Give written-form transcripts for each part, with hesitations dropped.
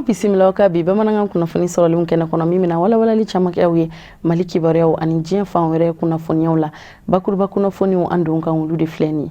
Bisimila aw ka bi bamanankan kunnafoni sɔrɔlenw kɛnɛ kɔnɔ, min bɛna walawalali caman kɛ aw ye Mali kibaruyaw ani diɲɛ fan wɛrɛ kunnafoniyaw la. Bakuruba kunnafoniw an don kan, olu de filɛ nin ye.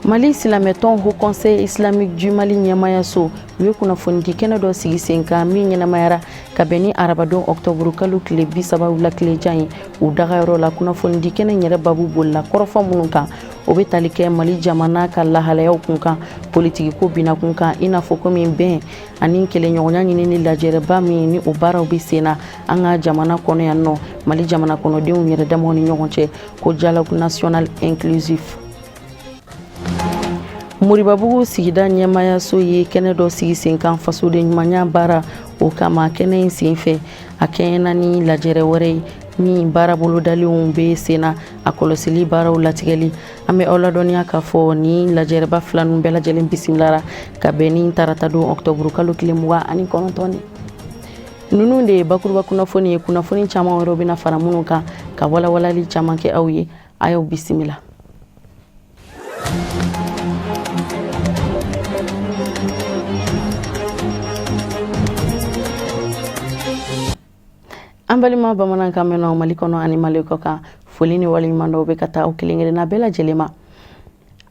Mali silamɛtɔn Haut Conseil Islamique du Mali ɲɛmayaso, u ye kunnafonidi kɛnɛ dɔ sigi sen kan min ɲɛnamayara ka bɛn ni arabadon ɔktɔburu kalo tile 30 wula tilejan ye u dagayɔrɔ la. Kunnafonidi kɛnɛ yɛrɛ babu bolila kɔrɔfɔ minnu kan, o bɛ tali kɛ Mali jamana ka lahalayaw kun kan, politikiko bina kun kan, i n'a fɔ komi bɛn ani kelenɲɔgɔnya ɲinini lajɛrɛba min ni o baaraw bɛ sen na an ka jamana kɔnɔ yan nɔ, Mali jamana kɔnɔdenw yɛrɛ damaw ni ɲɔgɔn cɛ, ko dialogue national inclusif. Moribabugu sigida ɲɛmayaso ye kɛnɛ dɔ sigi sen kan fasoden ɲumanya baara o kama. Kɛnɛ in senfɛ, a kɛɲɛna ni lajɛrɛ wɛrɛ ye min baara bolodalenw bɛ sen na, a kɔlɔsili baaraw latigɛli. An bɛ aw ladɔnniya k'a fɔ ni lajɛrɛba fila ninnu bɛɛ lajɛlen bisimilara ka bɛn ni taratadon ɔktɔburu kalo tile 29 ye. Ninnu de ye bakuruba kunnafoni ye. Kunnafoni caman wɛrɛw bɛna fara minnu kan ka walawalali caman kɛ aw ye. A y'aw bisimila. An balima bamanankan mɛnnaw Mali kɔnɔ ani Mali kɔ kan, foli ni waleɲuman dɔw bɛ ka taa aw kelen kelenna bɛɛ lajɛlen ma.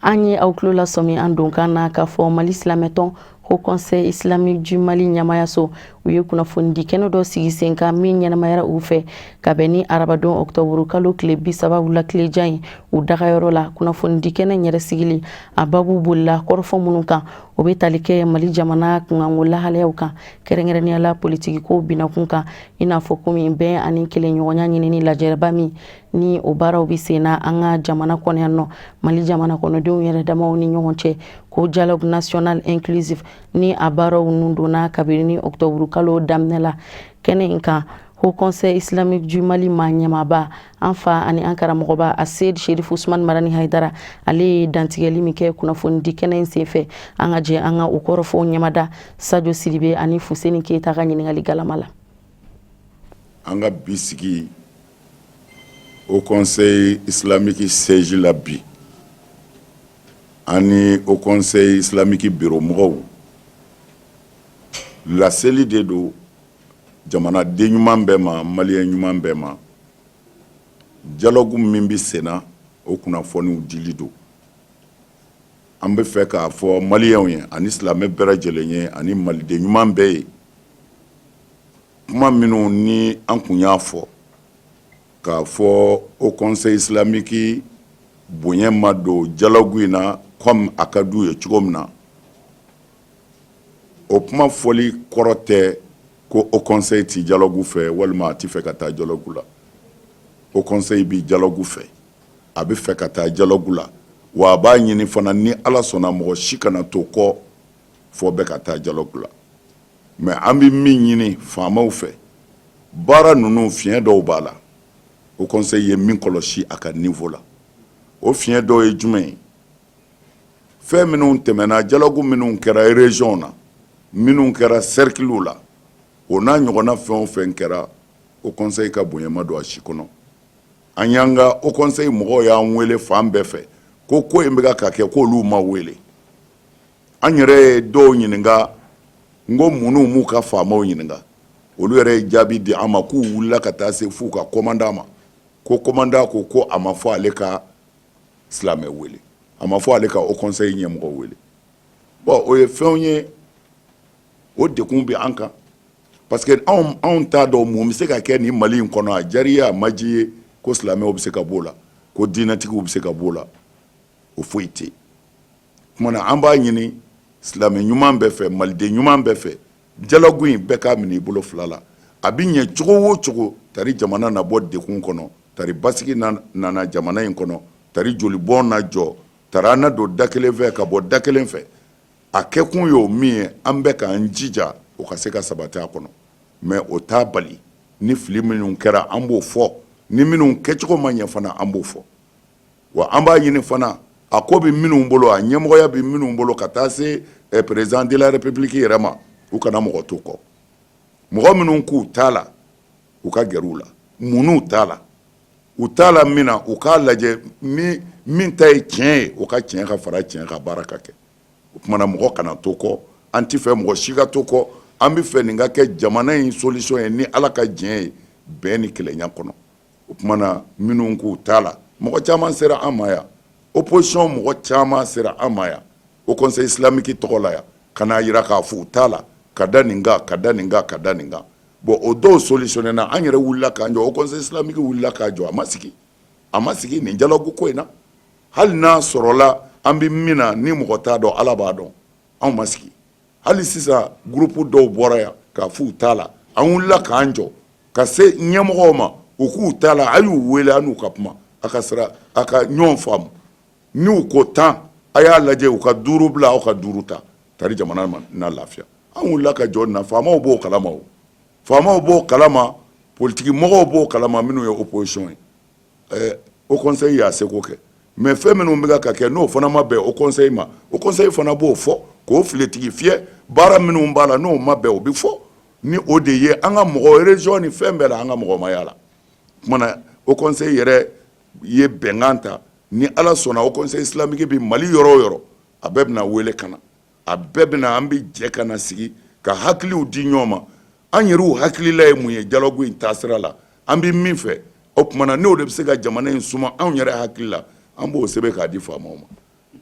An ye aw tulo lasɔmi an donkan na k'a fɔ Mali silamɛtɔn Haut Conseil Islamique du Mali ɲɛmayaso, u ye kunnafonidi kɛnɛ dɔ sigi sen kan min ɲɛnamayara u fɛ ka bɛn ni arabadon ɔktɔburu kalo tile 30 wula tilejan ye u dagayɔrɔ la. Kunnafonidi kɛnɛ yɛrɛ sigili, a babu bolila kɔrɔfɔ minnu kan, o bɛ tali kɛ Mali jamana kunkanko lahalayaw kan, kɛrɛnkɛrɛnnenya la politikiko binakun kan, i n'a fɔ komi bɛn ani kelenɲɔgɔnya ɲinini lajɛrɛba min ni o baaraw bɛ sen na an ka jamana kɔnɔ yan nɔ, Mali jamana kɔnɔdenw yɛrɛ damaw ni ɲɔgɔn cɛ, ko dialogue national inclusif ni a baaraw nun donna kabini ɔktɔburu kalo daminɛ la. Kɛnɛ in kan, Haut Conseil Islamique du Mali maa ɲɛmaaba, an fa ani an karamɔgɔba Aseyid Sherif Usman Marani Haidara, ale ye dantigɛli min kɛ kunnafonidi kɛnɛ in senfɛ, an ka jɛ an ka o kɔrɔfɔw ɲɛmada Sajo Sidibe ani Fuseni Keyita ka ɲininkali galama la. An ka bi sigi Haut Conseil Islamique siège la bi, ani Haut Conseil Islamique bureau mɔgɔw, laseli de don jamanaden ɲuman bɛɛ ma, maliyɛn ɲuman bɛɛ ma. Dialogue min bɛ senna, o kunnafoniw dili don. An bɛ fɛ k'a fɔ maliyɛnw ye ani silamɛ bɛɛ lajɛlen ye ani maliden ɲuman bɛɛ ye, kuma minnu ni an kun y'a fɔ k'a fɔ Haut Conseil Islamique bonya ma don dialogue in na comme a ka d'u ye cogo min na, o kuma fɔli kɔrɔ tɛ ko Haut Conseil ti dialogue fɛ walima a ti fɛ ka taa dialogue la. Haut Conseil bi dialogue fɛ, a bɛ fɛ ka taa dialogue la, wa a b'a ɲini fana, ni Ala sɔnna, mɔgɔ si kana to kɔ fɔ bɛɛ ka taa dialogue la. Mais an bɛ min ɲini faamaw fɛ, baara ninnu, fiɲɛ dɔw b'a la, Haut Conseil ye min kɔlɔsi a ka niveau la. O fiɲɛ dɔw ye jumɛn ye? Fɛn minnu tɛmɛna, dialogue minnu kɛra région na, minnu kɛra cercle la, o n'a ɲɔgɔnna fɛn o fɛn kɛra, Haut Conseil ka bonya ma don a si kɔnɔ. An y'an ka Haut Conseil mɔgɔw y'an wele fan bɛɛ fɛ ko ko in bɛ ka kɛ, k'olu ma wele. An yɛrɛ ye dɔw ɲininka, n ko minnu m'u ka faamaw ɲininka, olu yɛrɛ ye jaabi di an ma k'u wulila ka taa se f'u ka commandant ma, ko commandant ko ko a ma fɔ ale ka silamɛ wele, a ma fɔ ale ka Haut Conseil ɲɛmɔgɔ wele. Bon, o ye fɛnw ye, o degun bɛ an kan, parce que anw t'a dɔn mun bɛ se ka kɛ nin Mali in kɔnɔ. A diyara i ye, a ma diya i ye, ko silamɛw bɛ se ka b'o la, ko diinɛtigiw bɛ se ka b'o la, o foyi tɛ yen. Tuma na, an b'a ɲini silamɛ ɲuman bɛɛ fɛ, maliden ɲuman bɛɛ fɛ, dialogue in, bɛɛ k'a minɛ i bolo fila la. A bɛ ɲɛ cogo o cogo, tari jamana na bɔ degun kɔnɔ, tari basigi nana jamana in kɔnɔ, tari jolibɔn na jɔ, tari an na don da kelen fɛ ka bɔ da kelen fɛ. A kɛkun y'o min ye, an bɛ k'an jija o ka se ka sabati a kɔnɔ. Mais o t'a bali ni fili minnu kɛra, an b'o fɔ, ni minnu kɛcogo ma ɲɛ fana, an b'o fɔ. Wa an b'a ɲini fana, a ko bɛ minnu bolo, a ɲɛmɔgɔya bɛ minnu bolo, ka taa se président de la République yɛrɛ ma, u kana mɔgɔ to kɔ. Mɔgɔ minnu k'u t'a la, u ka gɛrɛ u la. Munnu t'a la, u t'a la min na, u k'a lajɛ, min ta ye tiɲɛ ye, u ka tiɲɛ ka fara tiɲɛ ka baara ka kɛ. O tuma na, mɔgɔ kana to kɔ. An tɛ fɛ mɔgɔ si ka to kɔ. An bɛ fɛ nin ka kɛ jamana in solution ye ni Ala ka diɲɛ ye, bɛn ni kelenya kɔnɔ. O tuma na minnu k'u t'a la, mɔgɔ caman sera an ma yan, opposition mɔgɔ caman sera an ma yan Haut Conseil islamique tɔgɔ la yan, ka n'a jira k'a fɔ u t'a la, ka da nin kan, ka da nin kan, ka da nin kan. Bon, o dɔw solutionné na. An yɛrɛ wulila k'an jɔ, Haut Conseil islamique wulila k'a jɔ, a ma sigi, a ma sigi nin dialogue ko in na. Hali n'a sɔrɔla an bɛ min na, ni mɔgɔ t'a dɔn, Ala b'a dɔn. Anw ma sigi. Hali sisan, groupe dɔw bɔra yan k'a f'u t'a la. An wulila k'an jɔ ka se ɲɛmɔgɔw ma, u k'u t'a la, a y'u wele, an n'u ka kuma, a ka sira, a ka ɲɔgɔn faamu. N'u ko 10, a y'a lajɛ, u ka duuru bila, aw ka duuru ta tari jamana ma na lafiya. An wulila ka jɔ na. Faamaw b'o kalama, o faamaw b'o kalama, politiki mɔgɔw b'o kalama, minnu ye opposition ye. Haut Conseil y'a seko kɛ, mais fɛn minnu bɛ ka kɛ, n'o fana ma bɛn Haut Conseil ma, Haut Conseil fana b'o fɔ k'o filetigi fiyɛ. Baara minnu b'a la, n'o ma bɛn, o bɛ fɔ. Ni o de ye an ka mɔgɔ région ni fɛn bɛɛ la, an ka mɔgɔmaya la. O na, Haut Conseil yɛrɛ ye bɛnkan ta. Ni Ala sɔnna, Haut Conseil islamique bɛ Mali yɔrɔ o yɔrɔ, a bɛɛ bɛna wele ka na, a bɛɛ bɛna, an bɛ jɛ ka na sigi ka hakiliw di ɲɔgɔn ma. An yɛrɛw hakilila ye mun ye dialogue in taasira la? An bɛ min fɛ, o tuma na, n'o de bɛ se ka jamana in suma, anw yɛrɛ hakili la, an b'o sɛbɛn k'a di faamaw ma.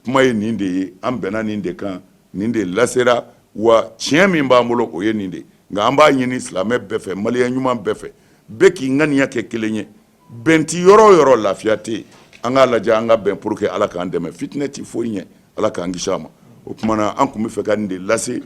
Kuma ye nin de ye, an bɛnna nin de kan, nin de lasera. Wa tiɲɛ min b'an bolo, o ye nin de. Nka an b'a ɲini silamɛ bɛɛ fɛ, maliyɛn ɲuman bɛɛ fɛ, bɛɛ k'i ŋaniya kɛ kelen ye. Bɛn ti yɔrɔ o yɔrɔ, lafiya tɛ yen. An k'a lajɛ an ka bɛn pour que Ala k'an dɛmɛ. Fitinɛ ti foyi ɲɛ, Ala k'an kisi a ma. O tuma na, an tun bɛ fɛ ka nin de lase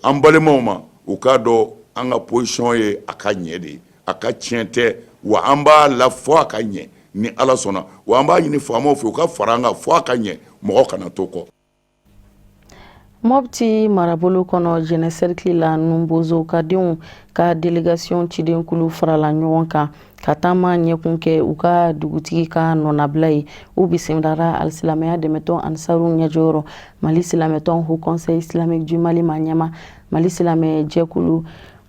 an balimaw ma, u k'a dɔn an ka position ye a ka ɲɛ de ye, a ka tiɲɛ tɛ. Wa an b'a la fɔ a ka ɲɛ ni Ala sɔnna. Wa an b'a ɲini faamaw fɛ, u ka fara an kan fɔ a ka ɲɛ, mɔgɔ kana to kɔ. Mɔpti marabolo kɔnɔ, Jɛnɛ cercle la, Nunbozo ka denw ka délégation cidenkulu farala ɲɔgɔn kan ka taama ɲɛkun kɛ u ka dugutigi ka nɔnabila ye. U bisimilara alisilamɛya dɛmɛtɔn Ansaru ɲɛjɔyɔrɔ, Mali silamɛtɔn Haut Conseil islamique du Mali ma ɲɛma, Mali silamɛ jɛkulu,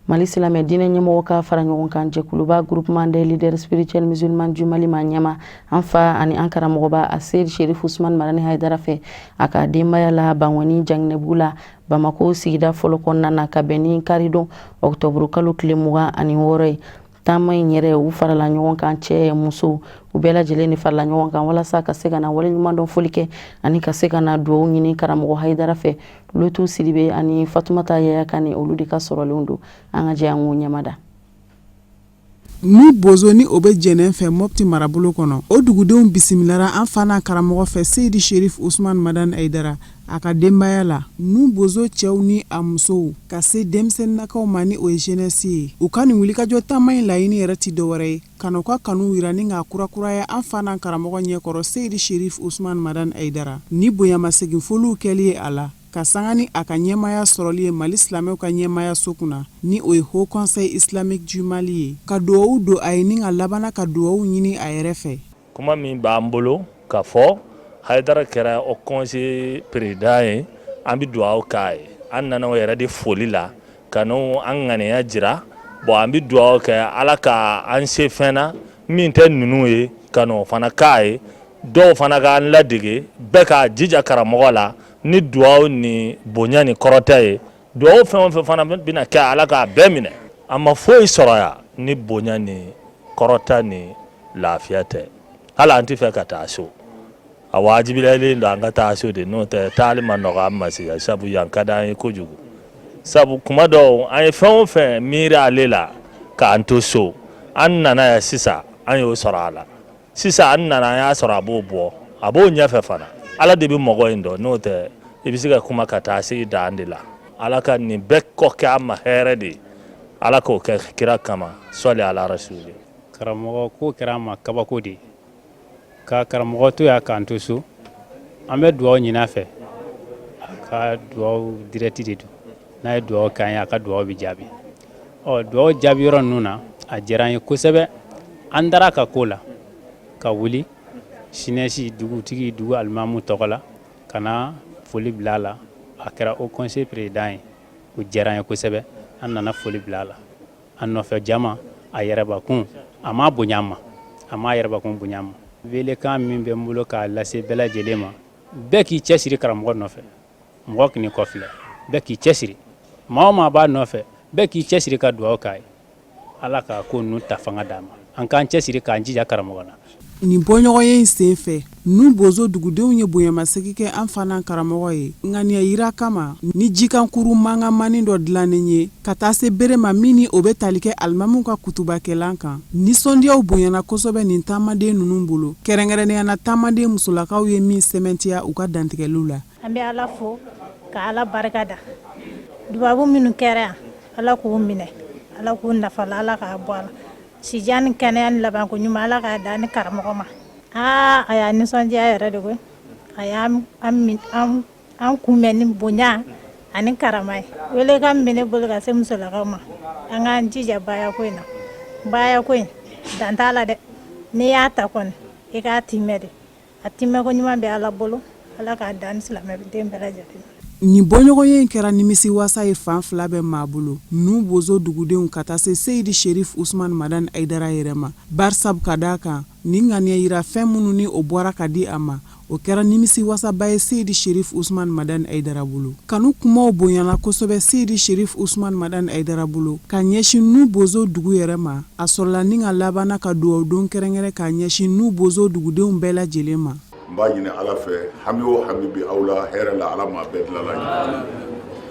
Mali silamɛ diinɛ ɲɛmɔgɔ ka fara ɲɔgɔn kan jɛkuluba, Groupement des leaders spirituels musulmans du Mali ma ɲɛma, an fa ani an karamɔgɔba Aseyid Sherif Usman Marani Hayidara fɛ, a ka denbaya la, Bangɔni Janginɛbugu la, Bamako sigida fɔlɔ kɔnɔna na, ka bɛn ni karidon ɔkutɔburu kalo tile 26 ye. Taama in yɛrɛ, u farala ɲɔgɔn kan, cɛ, muso, u bɛɛ lajɛlen de farala ɲɔgɔn kan walasa ka se ka na waleɲuman dɔn foli kɛ ani ka se ka na dugawu ɲini karamɔgɔ Hayidara fɛ. Lutu Sidibe ani Fatumata Yaya Kane, olu de ka sɔrɔlenw don. An ka jɛ an k'u ɲɛmada. Ni Bozo ni o bɛ Jɛnɛ fɛ Mɔpti marabolo kɔnɔ, o dugudenw bisimilara an fa n'a karamɔgɔ fɛ, Seyidi Sherif Usman Madani Hayidara, a ka denbaya la. Nu Bozo cɛw ni a musow, ka se denmisɛnninnakaw ma, ni o ye jeunesse ye, u ka nin wulikajɔ taama in laɲini yɛrɛ tɛ dɔwɛrɛ ye ka n'u ka kanu yira ni k'a kurakuraya an fa n'an karamɔgɔ ɲɛkɔrɔ, Seyidi Sherif Usman Madani Hayidara, ni bonyamasegin foliw kɛli ye a la, ka sanga ni a ka ɲɛmaaya sɔrɔli ye Mali silamɛw ka ɲɛmaaya so kunna, ni o ye Haut Conseil islamique du Mali ye, ka dugawu don a ye ni ka labanna ka dugawu ɲini a yɛrɛ fɛ. Kuma min b'an bolo ka fɔ, Hayidara kɛra Haut Conseil président ye, an bɛ dugawu k'a ye. An nana o yɛrɛ de foli la ka n'o an ŋaniya jira. Bon, an bɛ dugawu kɛ Ala ka an se fɛn na min tɛ ninnu ye, ka n'o fana k'a ye. Dɔw fana k'an ladege, bɛɛ k'a jija karamɔgɔ la ni dugawu ni bonya ni kɔrɔta ye. Dugawu fɛn o fɛn fana bɛna kɛ, Ala k'a bɛɛ minɛ. An ma foyi sɔrɔ yan ni bonya ni kɔrɔta ni lafiya tɛ. Hali an tɛ fɛ ka taa so, a wajibiyalen don an ka taa so de, n'o tɛ taali ma nɔgɔ an ma sisan, sabu yan ka di an ye kojugu. Sabu kuma dɔw, an ye fɛn o fɛn miiri ale la k'an to so, an nana yan sisan, an y'o sɔrɔ a la. Sisan an nana, an y'a sɔrɔ a b'o bɔ, a b'o ɲɛfɛ fana. Ala de bɛ mɔgɔ in dɔn, n'o tɛ i bɛ se ka kuma ka taa se i dan de la. Ala ka nin bɛɛ kɔ kɛ an ma hɛrɛ de ye. Ala k'o kɛ kira kama, sɔli ala rasuli. Karamɔgɔ ko kɛra an ma kabako de ye ka karamɔgɔ to yan k'an to so. An bɛ dugawu ɲini a fɛ, a ka dugawu direct de don. N'a ye dugawu k'an ye, a ka dugawu bɛ jaabi. Ɔ, dugawu jaabi yɔrɔ ninnu na, a diyara an ye kosɛbɛ. An dara ka ko la ka wuli sinɛsi dugutigi, dugu alimamu tɔgɔ la, ka na foli bila a la. A kɛra Haut Conseil président ye, o diyara an ye kosɛbɛ. An nana foli bila a la, a nɔfɛ jama, a yɛrɛbakun, a m'a bonya ma, a m'a yɛrɛbakun bonya ma. Welekan min bɛ n bolo k'a lase bɛɛ lajɛlen ma, bɛɛ k'i cɛsiri karamɔgɔ nɔfɛ, mɔgɔ k'i kɔfilɛ. Bɛɛ k'i cɛsiri, maa o maa b'a nɔfɛ, bɛɛ k'i cɛsiri ka dugawu k'a ye. Ala ka ko ninnu ta fanga d'a ma. An k'an cɛsiri k'an jija karamɔgɔ la. Nin bɔɲɔgɔnye in senfɛ, Nu Bozo dugudenw ye bonyamasegin kɛ an fa n'an karamɔgɔ ye ŋaniya yira kama ni jikankuru mankanmani dɔ dilannen ye ka taa se bere ma min ni o bɛ tali kɛ alimamiw ka kutubakɛlan kan. Nisɔndiyaw bonyana kosɛbɛ nin taamaden ninnu bolo, kɛrɛnkɛrɛnnenya na taamaden musolakaw ye min sɛmɛntiya u ka dantigɛliw la. An bɛ Ala fo ka Ala barika da dubabu minnu kɛra yan Ala k'u minɛ Ala k'u nafa la Ala k'a bɔ a la sijan ni kɛnɛya ni labanko ɲuman Ala k'a d'an ni karamɔgɔ ma aa a y'a nisɔndiya yɛrɛ de koyi a y'an an kunbɛn ni bonya ani karama ye welekan min bɛ ne bolo ka se musolakaw ma an k'an jija baayako in na baayako in dan t'a la dɛ n'i y'a ta kɔni i k'a timɛ de A timɛko ɲuman bɛ Ala bolo Ala k'a d'an ni silamɛden bɛɛ lajɛlen ma. Nin bɔɲɔgɔnye in kɛra nimisiwasa ye fan fila bɛɛ maa bolo, Nu Bozo dugudenw ka taa se Seyidi Sherif Usman Madani Hayidara yɛrɛ ma, barisabu ka d'a kan nin ŋaniya yira fɛn minnu ni o bɔra ka di a ma, o kɛra nimisiwasaba ye Seyidi Sherif Usman Madani Hayidara bolo. Kanu kumaw bonyana kosɛbɛ Seyidi Sherif Usman Madani Hayidara bolo ka ɲɛsin Nu Bozo dugu yɛrɛ ma. A sɔrɔla ni ka labanna ka dugawudon kɛrɛnkɛrɛn k'a ɲɛsin Nu Bozo dugudenw bɛɛ lajɛlen ma. N b'a ɲini Ala fɛ hami o hami bɛ aw la hɛrɛ la Ala m'a bɛɛ dilan ye.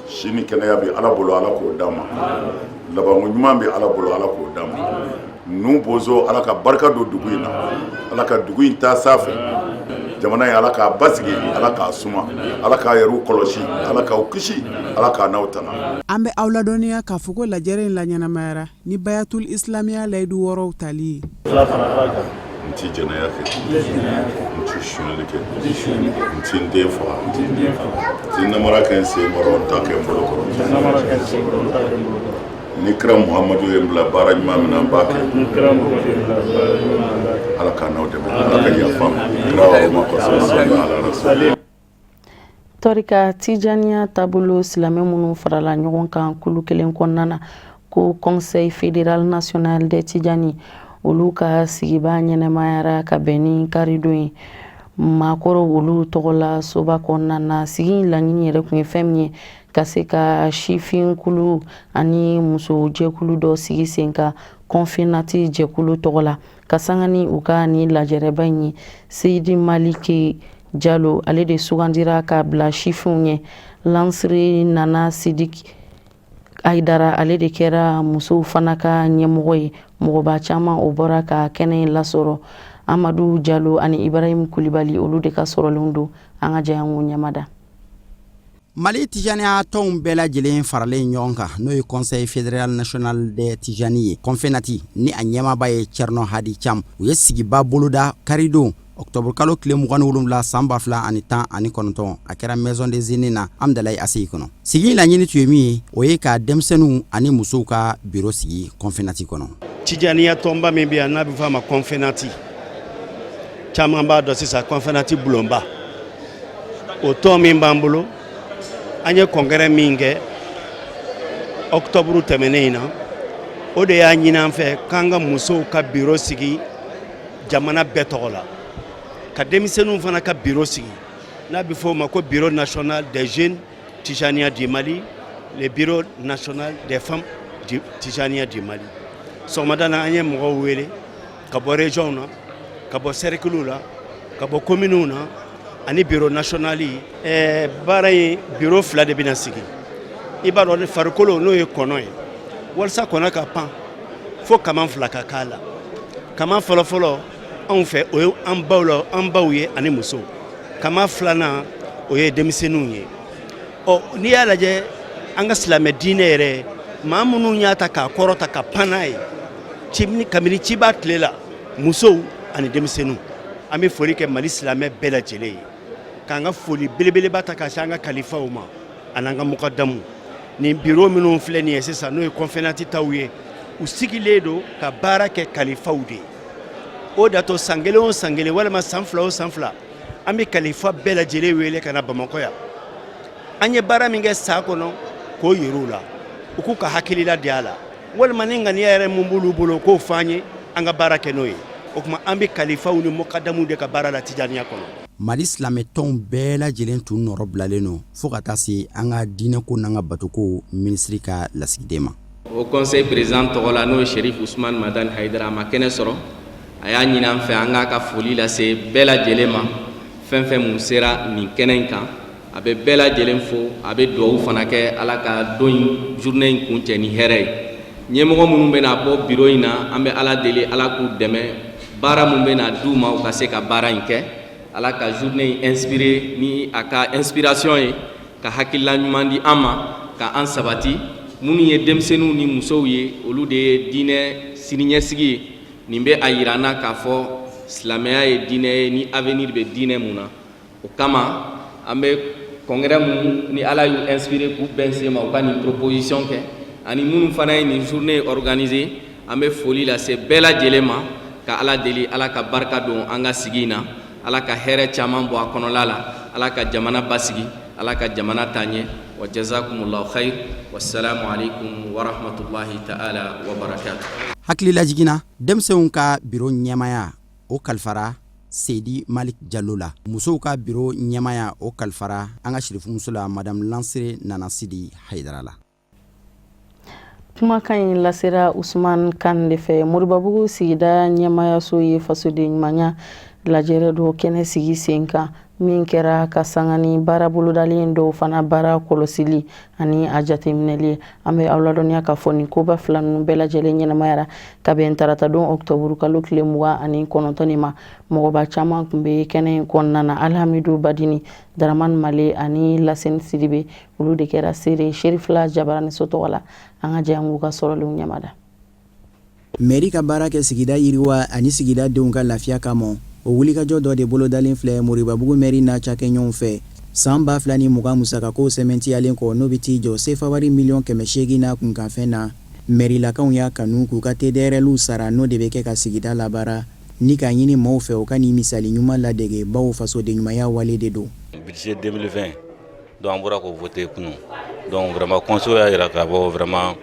Si ni kɛnɛya bɛ Ala bolo Ala k'o d'an ma. Labanko ɲuman bɛ Ala bolo Ala k'o d'an ma. Nu Bozo Ala ka barika don dugu in na. Ala ka dugu in taa sanfɛ. Jamana in Ala k'a basigi, Ala k'a suma, Ala k'a yɛrɛw kɔlɔsi, Ala k'aw kisi, Ala k'a n'aw tanga. An bɛ aw ladɔnniya k'a fɔ ko lajɛrɛ in laɲɛnamayara ni bayatul islamiya layidu wɔɔrɔw tali ye. N ti jɛnɛya kɛ, n ti sonyali kɛ, n ti n den faga, n ti namara kɛ n sen kɔrɔ, n t'a kɛ n bolo kɔrɔ. Ni kira Muhamadu ye n bila baara ɲuman min na, n b'a kɛ. Ala k'an n'aw dɛmɛ, Ala ka yafa n ma. Kira ma kosɔn, sali ala rasul. Tɔrika Tijaniya taabolo silamɛ minnu farala ɲɔgɔn kan kulu kelen kɔnɔna na ko Conseil fédéral national des Tijani, olu ka sigiba ɲɛnɛmayara ka bɛn ni karidon ye maakɔrɔw olu tɔgɔla soba kɔnɔna na. Sigi in laɲini yɛrɛ tun ye fɛn min ye, ka se ka sifinkulu ani musojɛkulu dɔ sigi sen kan kɔnfenati jɛkulu tɔgɔ la. Ka sanga ni u ka nin lajɛrɛba in ye, Seyidi Maliki Jalo, ale de sugandira k'a bila sifinw ɲɛ. Lansiri Nana Sidiki Ayidara, ale de kɛra musow fana ka ɲɛmɔgɔ ye. Mɔgɔba caman o bɔra ka kɛnɛ in lasɔrɔ. Amadu Jalo ani Ibrahim Kulibali, olu de ka sɔrɔlenw don. An ka jɛ an k'u ɲɛmada. Mali Tijaniya tɔnw bɛɛ lajɛlen faralen ɲɔgɔn kan, n'o ye Conseil fédéral national des Tijani ye, Kɔnfenati, ni a ɲɛmaaba ye Cɛrnɔ Hadi Cam, u ye sigiba boloda karidon ɔkutɔburukalo tile 27 san 2019. A kɛra Maison des Aînés na Amdalayi ACI kɔnɔ. Sigi in laɲini tun ye min ye, o ye ka denmisɛnninw ani musow ka biro sigi Kɔnfenati kɔnɔ. Tijaniya tɔnba min bɛ yan, n'a bɛ fɔ a ma Kɔnfenati, caman b'a dɔn sisan Kɔnfenati bulonba, o tɔn min b'an bolo, an ye congrès min kɛ octobre tɛmɛnen in na, o de y'a ɲini an fɛ k'an ka musow ka biro sigi jamana bɛɛ tɔgɔ la, ka denmisɛnninw fana ka biro sigi, n'a bɛ fɔ o ma ko bureau national des jeunes Tijaniya du Mali, le bureau national des femmes Tijaniya du Mali. Sɔgɔmada na, an ye mɔgɔw wele ka bɔ région na, ka bɔ cercle la, ka bɔ communes na ani bureau national. Baara in, bureau fila de bɛna sigi. I b'a dɔn farikolo, n'o ye kɔnɔ ye, walasa kɔnɔ ka pan, fo kaman fila ka k'a la. Kaman fɔlɔfɔlɔ anw fɛ, o ye an baw la, an baw ye ani musow. Kaman filanan, o ye denmisɛnninw ye. Ɔ, n'i y'a lajɛ, an ka silamɛ diinɛ yɛrɛ, maa minnu y'a ta k'a kɔrɔta ka pan n'a ye kabini ciba tile la, musow ani denmisɛnninw. An bɛ foli kɛ Mali silamɛ bɛɛ lajɛlen ye, k'an ka foli belebeleba ta k'a se an ka kalifaw ma ani an ka mukadamu. Nin biro minnu filɛ nin ye sisan, n'o ye kɔnfɛnati taw ye, u sigilen don ka baara kɛ kalifaw de ye. O da to san kelen o san kelen, walima san fila o san fila, an bɛ kalifa bɛɛ lajɛlen wele ka na Bamakɔ yan, an ye baara min kɛ san kɔnɔ k'o yir'u la, u k'u ka hakilila di a la, walima ni ŋaniya yɛrɛ mun b'olu bolo, k'o fɔ an ye, an ka baara kɛ n'o ye. O tuma, an bɛ kalifaw ni mukadamu de ka baara la Tijaniya kɔnɔ. Mali silamɛtɔnw bɛɛ lajɛlen tun nɔrɔ bilalen don fo ka taa se an ka diinɛko n'an ka batoko minisiri ka lasigiden ma. Haut Conseil président tɔgɔ la, n'o ye Sherif Usman Madani Hayidara, a ma kɛnɛ sɔrɔ. A y'a ɲini an fɛ an k'a ka foli lase bɛɛ lajɛlen ma, fɛn fɛn mun sera nin kɛnɛ in kan. A bɛ bɛɛ lajɛlen fo, a bɛ dugawu fana kɛ, Ala ka don in, journée in kuncɛ ni hɛrɛ ye. Ɲɛmɔgɔ minnu bɛna bɔ bureau in na, an bɛ Ala deli, Ala k'u dɛmɛ, baara min bɛna d'u ma, u ka se ka baara in kɛ. Ala ka journée in inspirer ni a ka inspiration ye, ka hakilila ɲuman di an ma, ka an sabati. Minnu ye denmisɛnninw ni musow ye, olu de ye diinɛ siniɲɛsigi ye. Nin bɛ a yira an na k'a fɔ silamɛya ye diinɛ ye ni avenir bɛ diinɛ mun na. O kama an bɛ congrès mun ni Ala y'u inspirer k'u bɛn sen ma, u ka nin proposition kɛ, ani minnu fana ye nin journée organiser, an bɛ foli lase bɛɛ lajɛlen ma, ka Ala deli, Ala ka barika don an ka sigi in na, Ala ka hɛrɛ caman bɔ a kɔnɔla la, Ala ka jamana basigi, Ala ka jamana taa ɲɛ. Wa jazakumullahu khair, wassalamu alaikum wa rahmatullahi ta'ala wa barakatuh. Hakililajigin na, denmisɛnw ka biro ɲɛmaaya, o kalifara Seyidi Malik Jalo la. Musow ka biro ɲɛmaaya, o kalifara an ka sirifumuso la, Madame Lansire Nana Sidi Hayidara la. Kumakan in lasera Usman Kan de fɛ. Moribabugu sigida ɲɛmayaso ye fasoden ɲumanya lajɛrɛ dɔ kɛnɛ sigi sen kan, min kɛra ka sanga ni baara bolodalen dɔw fana baara kɔlɔsili ani a jateminɛli ye. An bɛ aw ladɔnniya k'a fɔ nin koba fila ninnu bɛɛ lajɛlen ɲɛnamayara ka bɛn taratadon ɔkutɔburu kalo tile 29 nin ma. Mɔgɔba caman tun bɛ kɛnɛ in kɔnɔna na. Alhamidu Badini, Daramani Male ani Laseni Sidibe, olu de kɛra seere Serifila Jabaraniso tɔgɔ la. An ka jɛ an k'u ka sɔrɔlenw ɲɛmada. Mɛri ka baara kɛ sigida yiriwa ani sigida denw ka lafiya kama, o wulikajɔ dɔ de bolodalen filɛ Moribabugu mɛri n'a cakɛɲɔgɔnw fɛ san 2020 musakako sɛmɛntiyalen kɔ, n'o bɛ t'i jɔ sefawari miliyɔn 800 n'a kunkanfɛn na. Mɛrilakaw y'a kanu k'u ka TDRLw sara, n'o de bɛ kɛ ka sigida labaara, ni k'a ɲini maaw fɛ u ka nin misali ɲuman ladege, bawo fasodenɲumanya wale de don. Budget 2020, donc an bɔra k'o voter kunun. Donc vraiment, conseil y'a jira k'a fɔ vraiment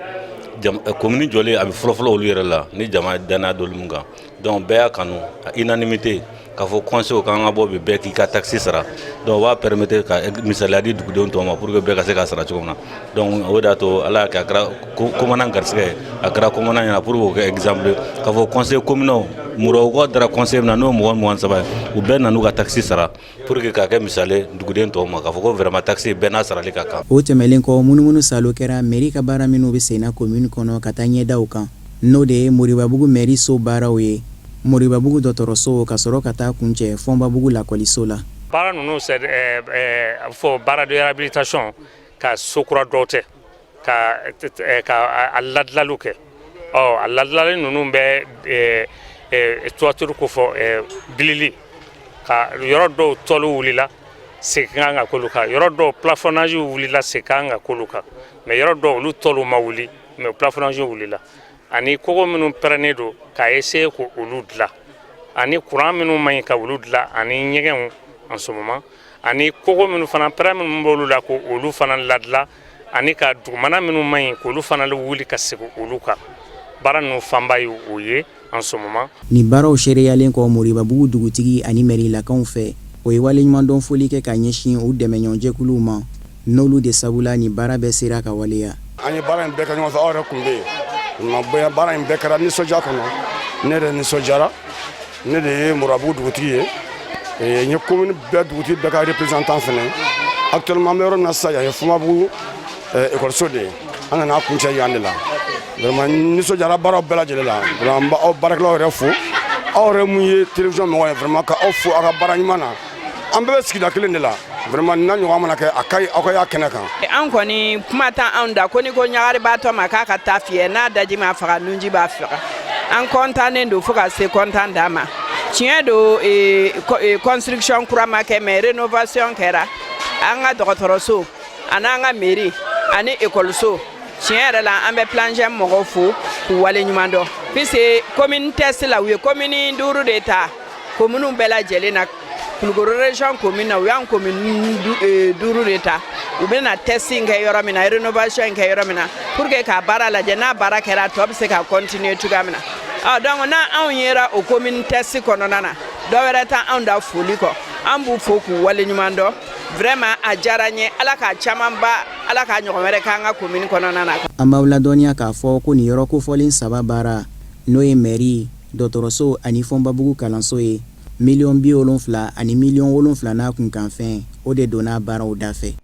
commune jɔlen, a bɛ fɔlɔfɔlɔ olu yɛrɛ la ni jama danaya d'olu min kan. Donc bɛɛ y'a kanu unanimité k'a fɔ conseil k'an ka bɔ bi, bɛɛ k'i ka taxe sara. Donc o b'a permettre ka misaliya di dugudenw tɔw ma pour que bɛɛ ka se k'a sara cogo min na. Donc o de y'a to Ala y'a kɛ a kɛra commandant garisɛgɛ ye, a kɛra commandant ɲɛna pour k'o kɛ exemple k'a fɔ conseil communaux mɔgɔ dara conseil min na, n'o mɔgɔ 23 ye, u bɛɛ nan'u ka taxe sara pour que k'a kɛ misali duguden tɔw ma k'a fɔ ko vraiment taxe, bɛɛ n'a sarali ka kan. O tɛmɛlen kɔ, munumunu salo kɛra mairie ka baara minnu bɛ senna commune kɔnɔ ka taa ɲɛdaw kan, n'o de ye Moribabugu mairie so baaraw ye, Moribabugu dɔgɔtɔrɔso, ka sɔrɔ ka taa kuncɛ Fɔnbabugu lakɔliso la. Baara ninnu, c'est a bɛ fɔ baara de réhabilitation, ka so kura dɔw tɛ ka a ladilaliw kɛ. Ɔ a ladilali ninnu bɛ toiture ko fɔ, bilili ka yɔrɔ dɔw tɔlu wulila, segin kan ka k'olu kan. Yɔrɔ dɔw plafonnage wulila, segin kan ka k'olu kan. Mais yɔrɔ dɔw, olu tɔlu ma wuli, mais plafonnage wulila. Ani kogo minnu pɛrɛnnen don, k'a essayer k'olu dilan, ani courant minnu man ɲi, ka olu dilan, ani ɲɛgɛnw en ce moment, ani kogo minnu fana pɛrɛn minnu b'olu la, ko olu fana ladilan, ani ka dugumana minnu man ɲi, k'olu fana wuli ka segin olu kan. Baara ninnu fanba ye o ye en ce moment. Nin baaraw seereyalen kɔ Moribabugu dugutigi ani mɛrilakaw fɛ, o ye waleɲumandɔn foli kɛ ka ɲɛsin u dɛmɛɲɔgɔnjɛkuluw ma, n'olu de sabula nin baara bɛɛ sera ka waleya. An ye baara in bɛɛ kɛ ɲɔgɔn fɛ, aw yɛrɛ tun bɛ yen. Baara in bɛɛ kɛra nisɔndiya kɔnɔ. Ne yɛrɛ nisɔndiyara. Ne de ye Moribabugu dugutigi ye, n ye commune bɛɛ dugutigi bɛɛ ka représentant fana. Actuellement, an bɛ yɔrɔ min na sisan, yan ye Fɔnbabugu ekɔliso de ye. An nana kuncɛ yan de la. Vraiment, nisɔndiyara baaraw bɛɛ lajɛlen la. Vraiment, n b'aw baarakɛlaw yɛrɛ fo, aw yɛrɛ mun ye télévision mɔgɔ ye, vraiment, ka aw fo aw ka baara ɲuman na. An bɛɛ bɛ sigida kelen de la. Vraiment, n'a ɲɔgɔn mana kɛ, a ka ɲi aw ka y'a kɛnɛ kan. An kɔni, kuma t'an anw da ko ni ko ɲagaribaatɔ ma k'a ka taa fiyɛ, n'a daji ma faga, nunji b'a faga. An kɔntannen don fo ka se kɔntan d'a ma. Tiɲɛ don, construction kura ma kɛ, mais rénovation kɛra an ka dɔgɔtɔrɔso ani an ka mairie ani ekɔliso. Tiɲɛ yɛrɛ la, an bɛ Plan J mɔgɔw fo k'u wale ɲuman dɔn, puisque commune test la, u ye commune duuru de ta commune bɛɛ lajɛlen na. Kulukoro région commune na, u y'an commune duuru de ta, u bɛna test in kɛ yɔrɔ min na, rénovation in kɛ yɔrɔ min na, pour que k'a baara lajɛ, n'a baara kɛra, a tɔ bɛ se ka continuer cogoya min na. Ɔ donc, n'a anw yera o commune test kɔnɔna na, dɔ wɛrɛ t'an anw da foli kɔ. An b'u fo k'u waleɲuman dɔn. Vraiment, a diyara n ye. Ala k'a camanba, Ala k'a ɲɔgɔn wɛrɛ k'an ka commune kɔnɔna na. An b'aw ladɔnniya k'a fɔ ko nin yɔrɔ kofɔlen saba baara, n'o ye mɛri, dɔgɔtɔrɔso ani Fɔnbabugu kalanso ye, miliyɔn 70 ani miliyɔn 7 n'a kunkanfɛn, o de donna baaraw dafɛ.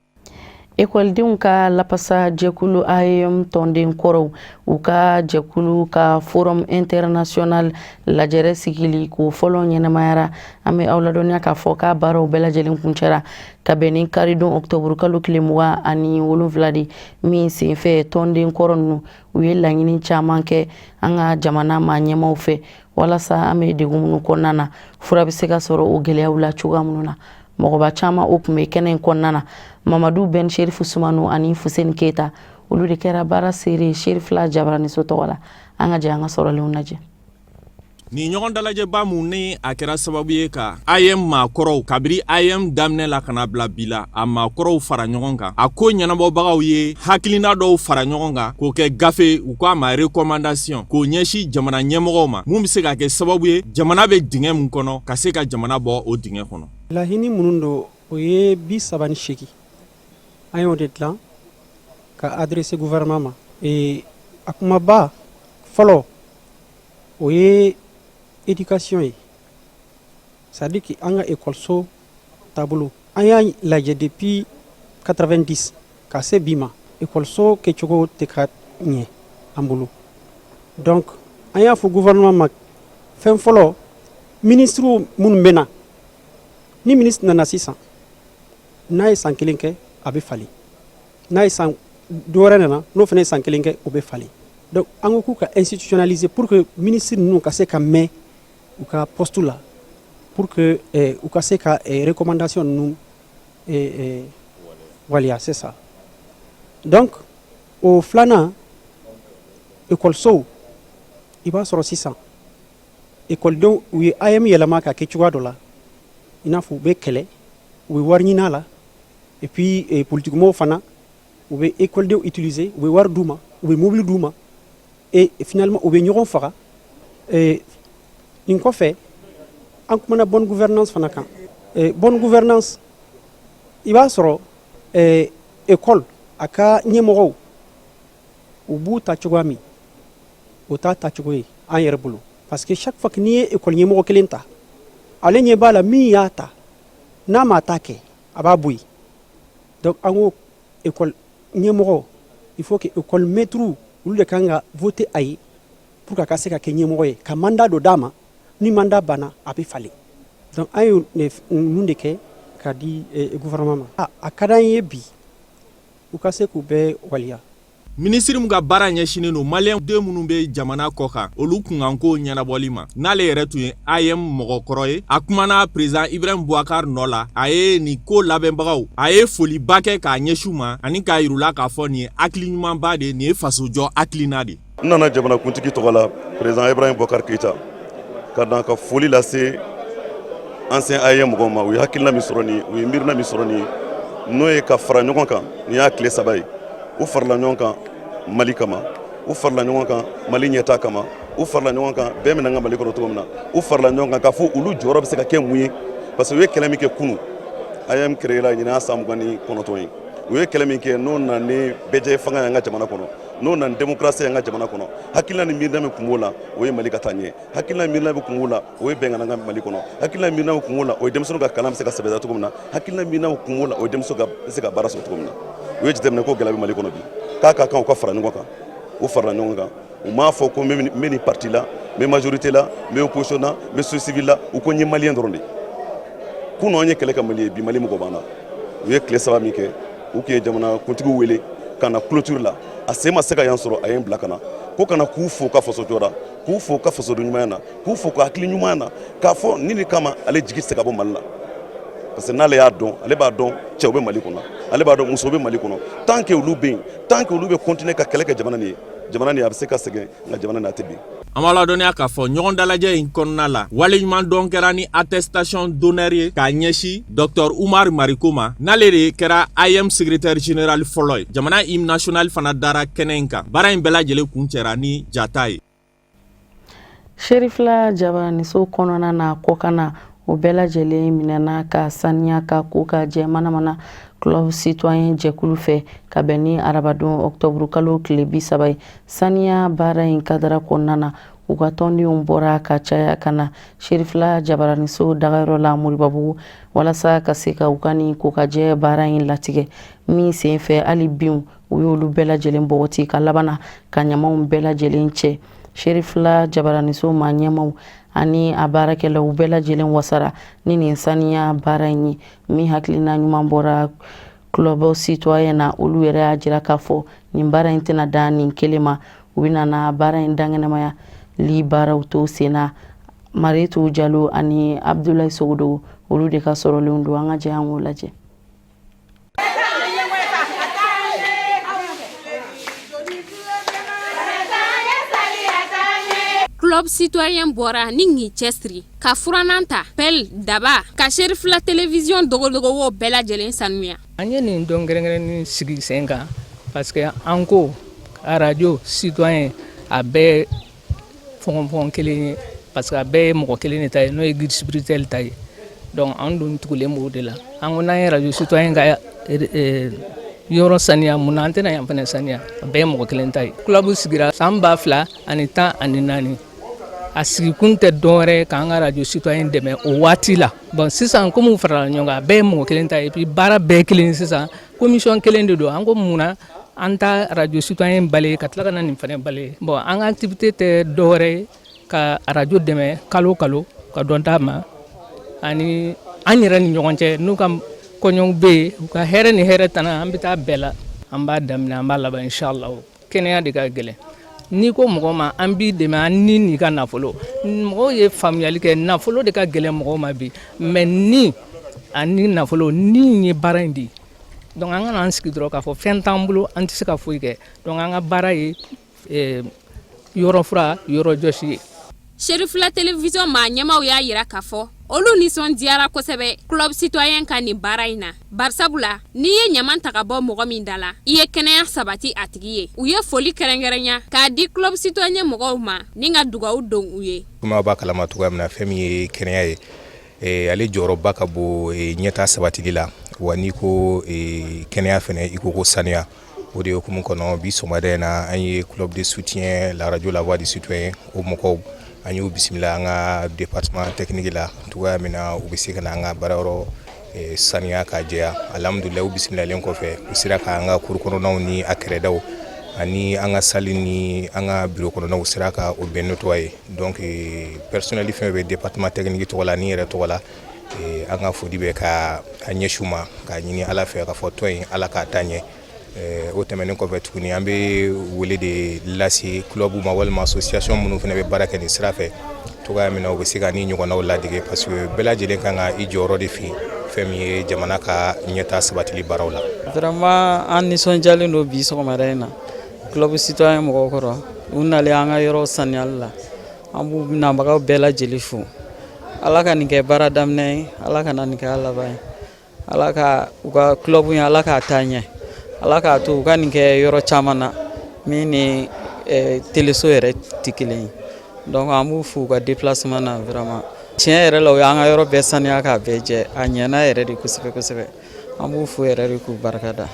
Ekɔlidenw ka lapasa jɛkulu AEEM tɔnden kɔrɔw, u ka jɛkulu ka forum international lajɛrɛ sigili ko fɔlɔ ɲɛnamayara. An bɛ aw ladɔnniya k'a fɔ k'a baaraw bɛɛ lajɛlen kuncɛra ka bɛn ni karidon ɔkutɔburu kalo tile 27 de min senfɛ, tɔnden kɔrɔ ninnu, u ye laɲini caman kɛ an ka jamana maa ɲɛmaw fɛ, walasa an bɛ degun minnu kɔnɔna na, fura bɛ se ka sɔrɔ o gɛlɛyaw la cogoya minnu na. Mɔgɔba caman o tun bɛ kɛnɛ in kɔnɔna na. Mamadu Ben Sherifu Sumanu ani Fuseni Keyita, olu de kɛra baara seere Sherifila Jabaraniso tɔgɔ la. An ka jɛ an ka sɔrɔlenw lajɛ. Nin ɲɔgɔn dalajɛba mun ni a kɛra sababu ye ka AEEM maakɔrɔw, kabiri AEEM daminɛ la ka na bila bi la, a maakɔrɔw fara ɲɔgɔn kan. A ko ɲɛnabɔbagaw ye hakilina dɔw fara ɲɔgɔn kan k'o kɛ gafe, u k'a ma recommandation, k'o ɲɛsin jamana ɲɛmɔgɔw ma, mun bɛ se ka kɛ sababu ye jamana bɛ dingɛ mun kɔnɔ, ka se ka jamana bɔ o dingɛ kɔnɔ. Laɲini minnu don, o ye 38. An y'o de dilan ka adresser gouvernement ma. A kumaba fɔlɔ, o ye éducation ye, c'est à dire que an ka ekɔliso taabolo, an y'a lajɛ depuis 90 ka se bi ma, ekɔliso kɛcogo tɛ ka ɲɛ an bolo. Donc an y'a fɔ gouvernement ma, fɛn fɔlɔ, ministres minnu bɛ na, ni ministre nana sisan, n'a ye san kelen kɛ, a bɛ falen. N'a ye san dɔ wɛrɛ nana, n'o fana ye san kelen kɛ, o bɛ falen. Donc an ko k'u ka institutionnaliser pour que ministre ninnu ka se ka mɛn u ka poste la, pour que u ka se ka recommandation ninnu waleya. C'est ça. Donc o filanan, ekɔlisow, i b'a sɔrɔ sisan ekɔlidenw, u ye AEEM yɛlɛma ka kɛ cogoya dɔ la, i n'a fɔ u bɛ kɛlɛ, u bɛ wari ɲini a la. Et puis politikimɔgɔw fana, u bɛ ekɔlidenw utiliser, u bɛ wari d'u ma, u bɛ mobili d'u ma, et finalement u bɛ ɲɔgɔn faga. Nin kɔfɛ, an kumana bonne gouvernance fana kan. Bonne gouvernance, i b'a sɔrɔ école a ka ɲɛmɔgɔw, u b'u ta cogoya min, o t'a tacogo ye an yɛrɛ bolo, parce que chaque fois que n'i ye école ɲɛmɔgɔ kelen ta, ale ɲɛ b'a la min y'a ta, n'a ma ta kɛ, a b'a bɔ yen. Donc an ko école ɲɛmɔgɔ, il faut que école maître, olu de kan ka voter a ye pour que a ka se ka kɛ ɲɛmɔgɔ ye, ka mandat dɔ d'a ma. Ni mandat banna, a bɛ falen. Donc an ye ninnu de kɛ ka di gouvernement ma. A ka d'an ye bi u ka se k'u bɛɛ waleya. Minisiri min ka baara ɲɛsinnen don maliyɛn den minnu bɛ jamana kɔ kan, olu kunkanko ɲɛnabɔli ma, n'ale yɛrɛ tun ye AEEM mɔgɔkɔrɔ ye, a kumana président Ibrahim Boubacar nɔ la. A ye nin ko labɛnbagaw, a ye foliba kɛ k'a ɲɛsin u ma ani k'a yir'u la k'a fɔ nin ye hakili ɲumanba de ye, nin ye fasojɔ hakilina de ye. N nana jamanakuntigi tɔgɔ la, président Ibrahim Boubacar Keïta, ka na ka foli lase ancien AEEM mɔgɔw ma. U ye hakilina min sɔrɔ nin, u ye miirina min sɔrɔ nin, n'o ye ka fara ɲɔgɔn kan, nin y'a tile 3 ye. U farala ɲɔgɔn kan Mali kama, u farala ɲɔgɔn kan Mali ɲɛta kama, u farala ɲɔgɔn kan bɛɛ bɛna an ka Mali kɔnɔ cogo min na, u farala ɲɔgɔn kan k'a fɔ olu jɔyɔrɔ bɛ se ka kɛ mun ye, parce que u ye kɛlɛ min kɛ kunun, AEEM créé la ɲinan y'a san 29 ye, u ye kɛlɛ min kɛ, n'o nana ni bɛɛjɛ fanga ye an ka jamana kɔnɔ, n'o nana ni démocratie ye an ka jamana kɔnɔ, hakilina ni miirina min tun b'o la, o ye Mali ka taa ɲɛ. Hakilina miirina min tun b'o la, o ye bɛn ka na an ka Mali kɔnɔ. Hakilina miirina min tun b'o la, o ye denmisɛnninw ka kalan bɛ se ka sɛbɛya cogo min na. Hakilina miirina min tun b'o la, o ye denmisɛnw ka bɛ se ka baara sɔrɔ cogo min na. U ye jateminɛ ko gɛlɛya bɛ Mali kɔnɔ bi, k'a ka kan u ka fara ɲɔgɔn kan. U farala ɲɔgɔn kan, u m'a fɔ ko n bɛ nin parti la, n bɛ majorité la, n bɛ opposition na, n bɛ société civile la. U ko n ye maliyɛn dɔrɔn de ye. Kunun an ye kɛlɛ kɛ Mali ye, bi Mali mɔgɔ b'an na. U ye tile 3 min kɛ, u tun ye jamana kuntigiw wele ka na clôture la, a sen ma se ka yan sɔrɔ, a ye n bila ka na ko kana k'u fo ka faso jɔra, k'u fo ka fasoden ɲumanya na, k'u fo ka hakili ɲuman na, k'a fɔ ni nin kama ale jigi tɛ se ka bɔ Mali la, parce que n'ale y'a dɔn, ale b'a dɔn cɛw bɛ Mali kɔnɔ, ale b'a dɔn musow bɛ Mali kɔnɔ. Tant que olu bɛ yen, tant que olu bɛ continuer ka kɛlɛ kɛ jamana nin ye, jamana nin a bɛ se ka sɛgɛn, nka jamana nin a tɛ bin. An b'a ladɔnniya k'a fɔ ɲɔgɔn dalajɛ in kɔnɔna la, waleɲuman dɔn kɛra ni attestation d'honneur ye k'a ɲɛsin Dr Umar Mariko ma, n'ale de kɛra AEEM secrétaire général fɔlɔ ye. Jamana hymne national fana dara kɛnɛ in kan. Baara in bɛɛ lajɛlen kun cɛra ni jata ye. Serifila Jabaraniso kɔnɔna na, kɔkan na, O bɛɛ lajɛlen minɛna ka saniya ka ko ka jɛ manamana club citoyen jɛkulu fɛ ka bɛn ni arabadon ɔkutɔburu kalo tile 30 ye. Saniya baara in kadara kɔnɔna na, u ka tɔndenw bɔra ka caya ka na Serifila jabaraniso dagayɔrɔ la Moribabugu walasa ka se ka u ka nin kokajɛ baara in latigɛ min sen fɛ, hali binw u y'olu bɛɛ lajɛlen bɔgɔti ka laban na ka ɲamanw bɛɛ lajɛlen cɛ. Serifila jabaraniso maa ɲɛmaw ani a baarakɛlaw bɛɛ lajɛlen wasara ni nin saniya baara in ye min hakilina ɲuman bɔra club citoyen na. Olu yɛrɛ y'a jira k'a fɔ nin baara in tɛna dan nin kelen ma, u bɛna na baara in dankɛnɛmaya li baaraw to sen na. Maritu Jalo ani Abdulayi Sogodogo, olu de ka sɔrɔlenw don. An ka jɛ an k'o lajɛ. Club citoyen bɔra ni k'i cɛsiri ka furannan ta, pelle, daba, ka Serifila télévision dogodogowo bɛɛ lajɛlen sanuya. An ye nin don kɛrɛnkɛrɛnnen sigi sen kan parce que an ko radio citoyen a bɛɛ fɔnkɔnfɔnkɔn kelen ye, parce que a bɛɛ ye mɔgɔ kelen de ta ye, n'o ye guide spirituel ta ye. Donc an dun tugulen b'o de la. An ko n'an ye radio citoyen ka yɔrɔ saniya, mun na an tɛna yan fana saniya? A bɛɛ ye mɔgɔ kelen ta ye. Club sigira san 2014. A sigikun tɛ dɔwɛrɛ ye k'an ka radio citoyen dɛmɛ o waati la. Bon, sisan komi u farala ɲɔgɔn kan, a bɛɛ ye mɔgɔ kelen ta ye, et puis baara bɛɛ kelen, sisan commission kelen de don. An ko mun na an ta radio citoyen balayer ka tila ka na nin fana balayer? Bon, an ka activité tɛ dɔwɛrɛ ye ka radio dɛmɛ kalo kalo ka dɔn d'a ma, ani an yɛrɛ ni ɲɔgɔn cɛ, n'u ka kɔɲɔw bɛ yen, u ka hɛrɛ ni hɛrɛ tana, an bɛ taa bɛɛ la. An b'a daminɛ, an b'a laban, inshallah. Kɛnɛya de ka gɛlɛn. N'i ko mɔgɔ ma an b'i dɛmɛ an ni n'i ka nafolo, mɔgɔw ye faamuyali kɛ. Nafolo de ka gɛlɛn mɔgɔw ma bi, mais ni ani nafolo ni ye baara in di. Donc an kana an sigi dɔrɔn k'a fɔ fɛn t'an bolo, an tɛ se ka foyi kɛ. Donc an ka baara ye yɔrɔ furan, yɔrɔ jɔsi ye. Serifila télévision maa ɲɛmaw y'a jira k'a fɔ olu nisɔndiyara kosɛbɛ club citoyen ka nin baara in na, barisabula n'i ye ɲaman ta ka bɔ mɔgɔ min da la, i ye kɛnɛya sabati a tigi ye. U ye foli kɛrɛnkɛrɛnya k'a di club citoyen mɔgɔw ma ni ka dugawu don u ye. Komi aw b'a kalama cogoya min na, fɛn min ye kɛnɛya ye, ale jɔyɔrɔba ka bon ɲɛtaa sabatili la. Wa n'i ko kɛnɛya fɛnɛ, i ko ko saniya. O de hukumu kɔnɔ, bi sɔgɔmada in na, an ye club de soutien la radio La Voix du Citoyen, o mɔgɔw, an y'u bisimila an ka département technique la cogoya min na u bɛ se ka na an ka baarayɔrɔ saniya ka jɛya. Alhamdulillah, u bisimilalen kɔfɛ, u sera k'an ka cour kɔnɔnaw ni a kɛrɛdaw ani an ka salle ni an ka bureau kɔnɔnaw sera ka o bɛɛ nettoyer. Donc personnel fɛn bɛ département technique tɔgɔ la ni yɛrɛ tɔgɔ la, an ka foli bɛ ka a ɲɛsin u ma, k'a ɲini Ala fɛ k'a fɔ tɔn in, Ala k'a taa ɲɛ. O tɛmɛnen kɔfɛ tuguni, an bɛ wele de lase club ma walima association minnu fana bɛ baara kɛ nin sira fɛ, cogoya min na u bɛ se ka ni ɲɔgɔnnaw ladege, parce que bɛɛ lajɛlen kan ka i jɔyɔrɔ de fi fɛn min ye jamana ka ɲɛtaa sabatili baaraw la. Vraiment, an nisɔndiyalen don bi sɔgɔmada in na club citoyen mɔgɔw kɔrɔ, u nalen an ka yɔrɔ saniyali la. An b'u nabagaw bɛɛ lajɛlen fo. Ala ka nin kɛ baara daminɛ ye, Ala kana nin kɛ a laban ye. Ala ka u ka club ye, Ala k'a taa ɲɛ, Ala k'a to u ka nin kɛ yɔrɔ caman na min ni teleso yɛrɛ tɛ kelen ye. Donc an b'u fo u ka déplacement na. Vraiment, tiɲɛ yɛrɛ la, u y'an ka yɔrɔ bɛɛ saniya k'a bɛɛ jɛ. A ɲɛna yɛrɛ de kosɛbɛ kosɛbɛ. An b'u fo yɛrɛ de, k'u barika da.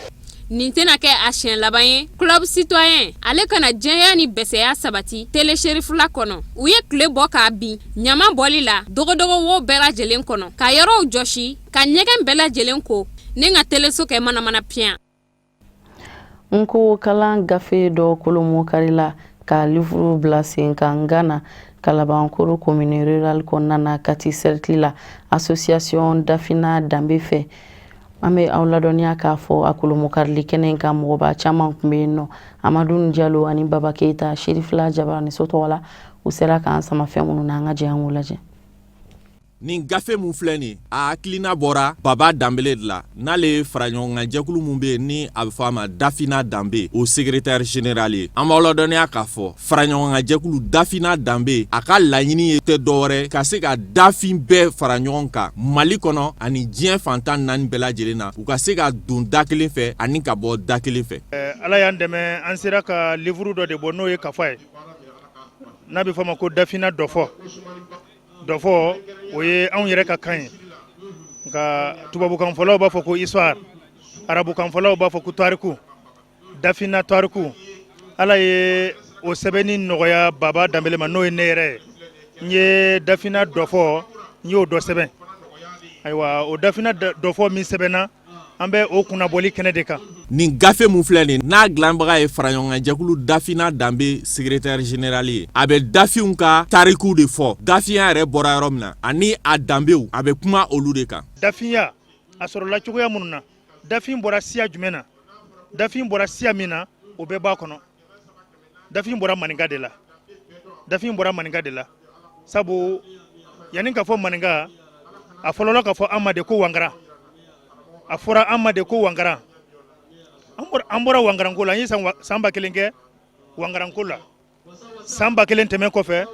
Nin tɛna kɛ a siɲɛ laban ye club citoyen ale ka na jɛya ni bɛsɛya sabati tele Serifila kɔnɔ. U ye tile bɔ k'a bin ɲaman bɔli la dogodogowo bɛɛ lajɛlen kɔnɔ, ka yɔrɔw jɔsi, ka ɲɛgɛn bɛɛ lajɛlen ko ni ka teleso kɛ manamana piyan. N ko kalan gafe dɔ kolomokarila ka livre bila sen kan Gana, Kalabankoro commune rurale kɔnɔna na, Kati cercle la, association Dafina Danbe fɛ. An bɛ aw ladɔnniya k'a fɔ a kolomokarili kɛnɛ in kan, mɔgɔba caman tun bɛ yen nɔ. Amadu Jalo ani Baba Keyita, Serifila Jabaraniso tɔgɔ la, u sera k'an sama fɛn minnu na, an ka jɛ an k'o lajɛ. Nin gafe mun filɛ nin, a hakilina bɔra Baba Danbele de la, n'ale ye faraɲɔgɔnkan-jɛkulu mun bɛ yen ni a bɛ fɔ a ma Dafina Danbe, o secrétaire général ye. An b'aw ladɔnniya k'a fɔ faraɲɔgɔnkan-jɛkulu Dafina Danbe, a ka laɲini ye tɛ dɔwɛrɛ ka se ka dafin bɛɛ fara ɲɔgɔn kan Mali kɔnɔ ani diɲɛ fan 14 bɛɛ lajɛlen na, u ka se ka don da kelen fɛ ani ka bɔ da kelen fɛ. Ala y'an dɛmɛ, an sera ka livre dɔ de bɔ, n'o ye kafa ye, n'a bɛ fɔ a ma ko Dafina Dɔfɔ. Dɔfɔ, o ye anw yɛrɛ ka kan ye, nka tubabukanfɔlaw b'a fɔ ko histoire, arabukanfɔlaw b'a fɔ ko tariku. Dafina tariku, Ala ye o sɛbɛnni nɔgɔya Baba Danbele ma, n'o ye ne yɛrɛ ye. N ye dafina dɔfɔ, n y'o dɔ sɛbɛn. Ayiwa, o dafina dɔfɔ min sɛbɛnna, an bɛ o kunnabɔli kɛnɛ de kan. Nin gafe mun filɛ nin, n'a dilanbaga ye faraɲɔgɔnkanjɛkulu Dafina Danbe secrétaire général ye, a bɛ dafinw ka tarikuw de fɔ, dafinya yɛrɛ bɔra yɔrɔ min na ani a danbew, a bɛ kuma olu de kan. Dafinya a sɔrɔla cogoya minnu na, dafin bɔra siya jumɛn na, dafin bɔra siya min na, o bɛɛ b'a kɔnɔ. Dafin bɔra maninka de la, dafin bɔra maninka de la, sabu yanni ka fɔ maninka, a fɔlɔla ka fɔ an ma de ko wangara. A fɔra an ma de ko wangara. An bɔra wangaranko la, an ye san 1000 kɛ wangaranko la. San 1000 tɛmɛ kɔfɛ,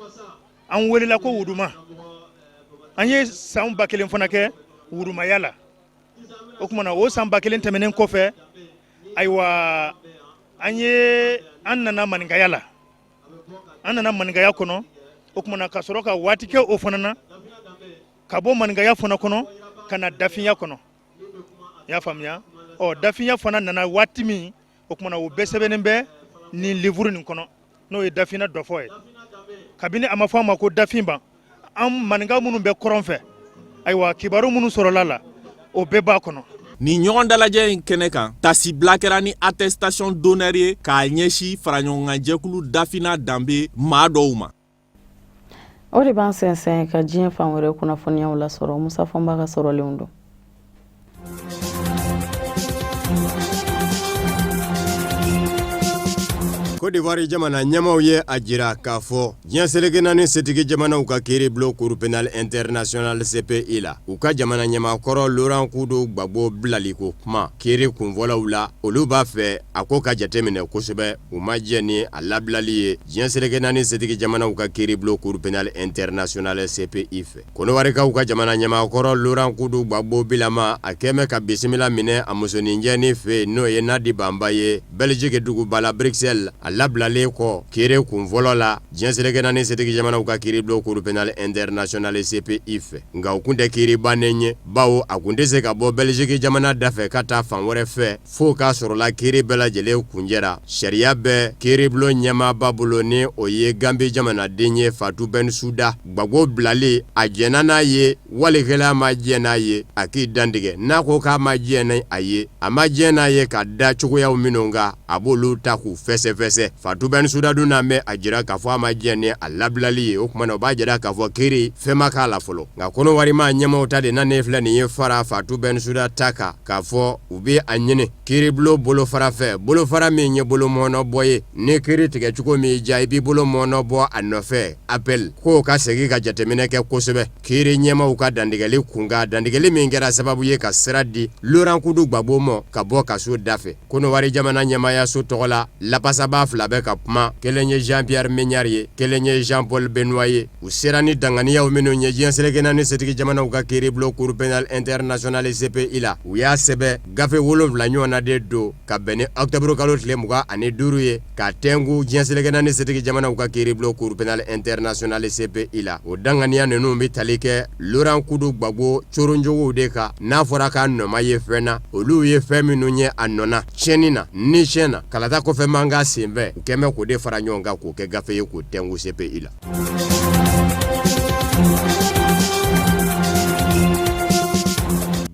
an welela ko wuduma. An ye san 1000 fana kɛ wudumaya la. O tuma na, o san 1000 tɛmɛnen kɔfɛ, ayiwa, an ye an nana maninkaya la, an nana maninkaya kɔnɔ. O tuma na, ka sɔrɔ ka waati kɛ o fana na, ka bɔ maninkaya fana kɔnɔ ka na dafinya kɔnɔ. I y'a faamuya? Ɔ, dafinya fana nana waati min, o tuma na, o bɛɛ sɛbɛnnen bɛ nin livre nin kɔnɔ, n'o ye dafina dɔfɔ ye. Kabini a ma fɔ an ma ko dafin ban, an maninka minnu bɛ kɔrɔn fɛ, ayiwa, kibaru minnu sɔrɔla la, o bɛɛ b'a kɔnɔ. Nin ɲɔgɔn dalajɛ in kɛnɛ kan, tasibila kɛra ni attestation d'honneur ye k'a ɲɛsin faraɲɔgɔnkanjɛkulu Dafina Danbe maa dɔw ma. O de b'an sɛnsɛn ka diɲɛ fan wɛrɛ kunnafoniyaw lasɔrɔ. Musa Fɔnba ka sɔrɔlenw don. Côte d'Ivoire jamana ɲɛmaaw ye a jira k'a fɔ diɲɛ seleke naani setigi jamanaw ka kiiribulon Cour pénale internationale CPI la, u ka jamana ɲɛmaa kɔrɔ Laurent Kudo Gbagbo bilali ko kuma kiiri kunfɔlɔw la, olu b'a fɛ a ko ka jateminɛ kosɛbɛ. U ma jɛn ni a labilali ye diɲɛ seleke naani setigi jamanaw ka kiiribulon Cour pénale internationale CPI fɛ. Kɔnɔwarikaw ka jamana ɲɛmaa kɔrɔ Laurent Kudu Gbagbo bilama, a kɛmɛ ka bisimila minɛ a musoninjɛnin fɛ, n'o ye Nadi Banba ye, Belgique duguba la Bruxelles. A labilalen kɔ kiiri kunfɔlɔ la diɲɛ seleke naani setigi jamanaw ka kiiribulon Cour pénale internationale CPI fɛ. Nka o kun tɛ kiiri bannen ye, bawo a kun tɛ se ka bɔ Belgique jamana dafɛ ka taa fan wɛrɛ fɛ, fo k'a sɔrɔla kiiri bɛɛ lajɛlen kuncɛra. Sariya bɛ kiiribulon ɲɛmaaba bolo, ni o ye Gambie jamanaden ye Fatou Bensouda. Gbagbo bilali, a jɛnna n'a ye wali kelen a ma jɛn n'a ye, a k'i dantigɛ. N'a ko k'a ma jɛn ni a ye, a ma jɛn n'a ye ka da cogoyaw minnu kan, a b'olu ta k'u fɛsɛfɛsɛ. Fatou Bensouda dun n'a mɛn a jira k'a fɔ a ma jɛn ni a labilali ye, o tuma na o b'a jira k'a fɔ kiiri fɛn ma k'a la fɔlɔ. Nka Kɔnɔwari maa ɲɛmaaw ta de nanen filɛ nin ye fara Fatou Bensouda ta kan, k'a fɔ u bɛ a ɲini kiiribulon bolofara fɛ, bolofara min ye bolo mɔɔnɔbɔ ye, ni kiiri tigɛcogo m'i diya, i b'i bolo mɔɔnɔbɔ a nɔfɛ, appel, k'o ka segin ka jateminɛ kɛ kosɛbɛ kiiri ɲɛmaaw ka dantigɛli kunkan, dantigɛli min kɛra sababu ye ka sira di Laurent Kudu Gbagbo ma ka bɔ kaso dafɛ. Kɔnɔwari jamana ɲɛmaayaso tɔgɔ la, lapasabaa fila bɛ ka kuma, kelen ye Jean Pierre Mignard ye, kelen ye Jean Paul Benoit ye. U sera ni danganiyaw minnu ye diɲɛ seleke naani setigi jamanaw ka kiiribulon Cour pénale internationale CPI la, u y'a sɛbɛn gafe 7 ɲɔgɔnna de don ka bɛn ni octobre kalo tile 25 ye, ka tɛnku diɲɛ seleke naani setigi jamanaw ka kiiribulon Cour pénale internationale CPI la. O danganiya ninnu bɛ tali kɛ Laurent Kudu Gbagbo coronjogow de kan. N'a fɔra k'a nɔ ma ye fɛn na, olu ye fɛn minnu ye a nɔ na tiɲɛni na, ni tiɲɛ na kalata kɔfɛ mankan senfɛ, u kɛn bɛ k'o de fara ɲɔgɔn kan k'o kɛ gafe ye k'o tɛnku CPI la.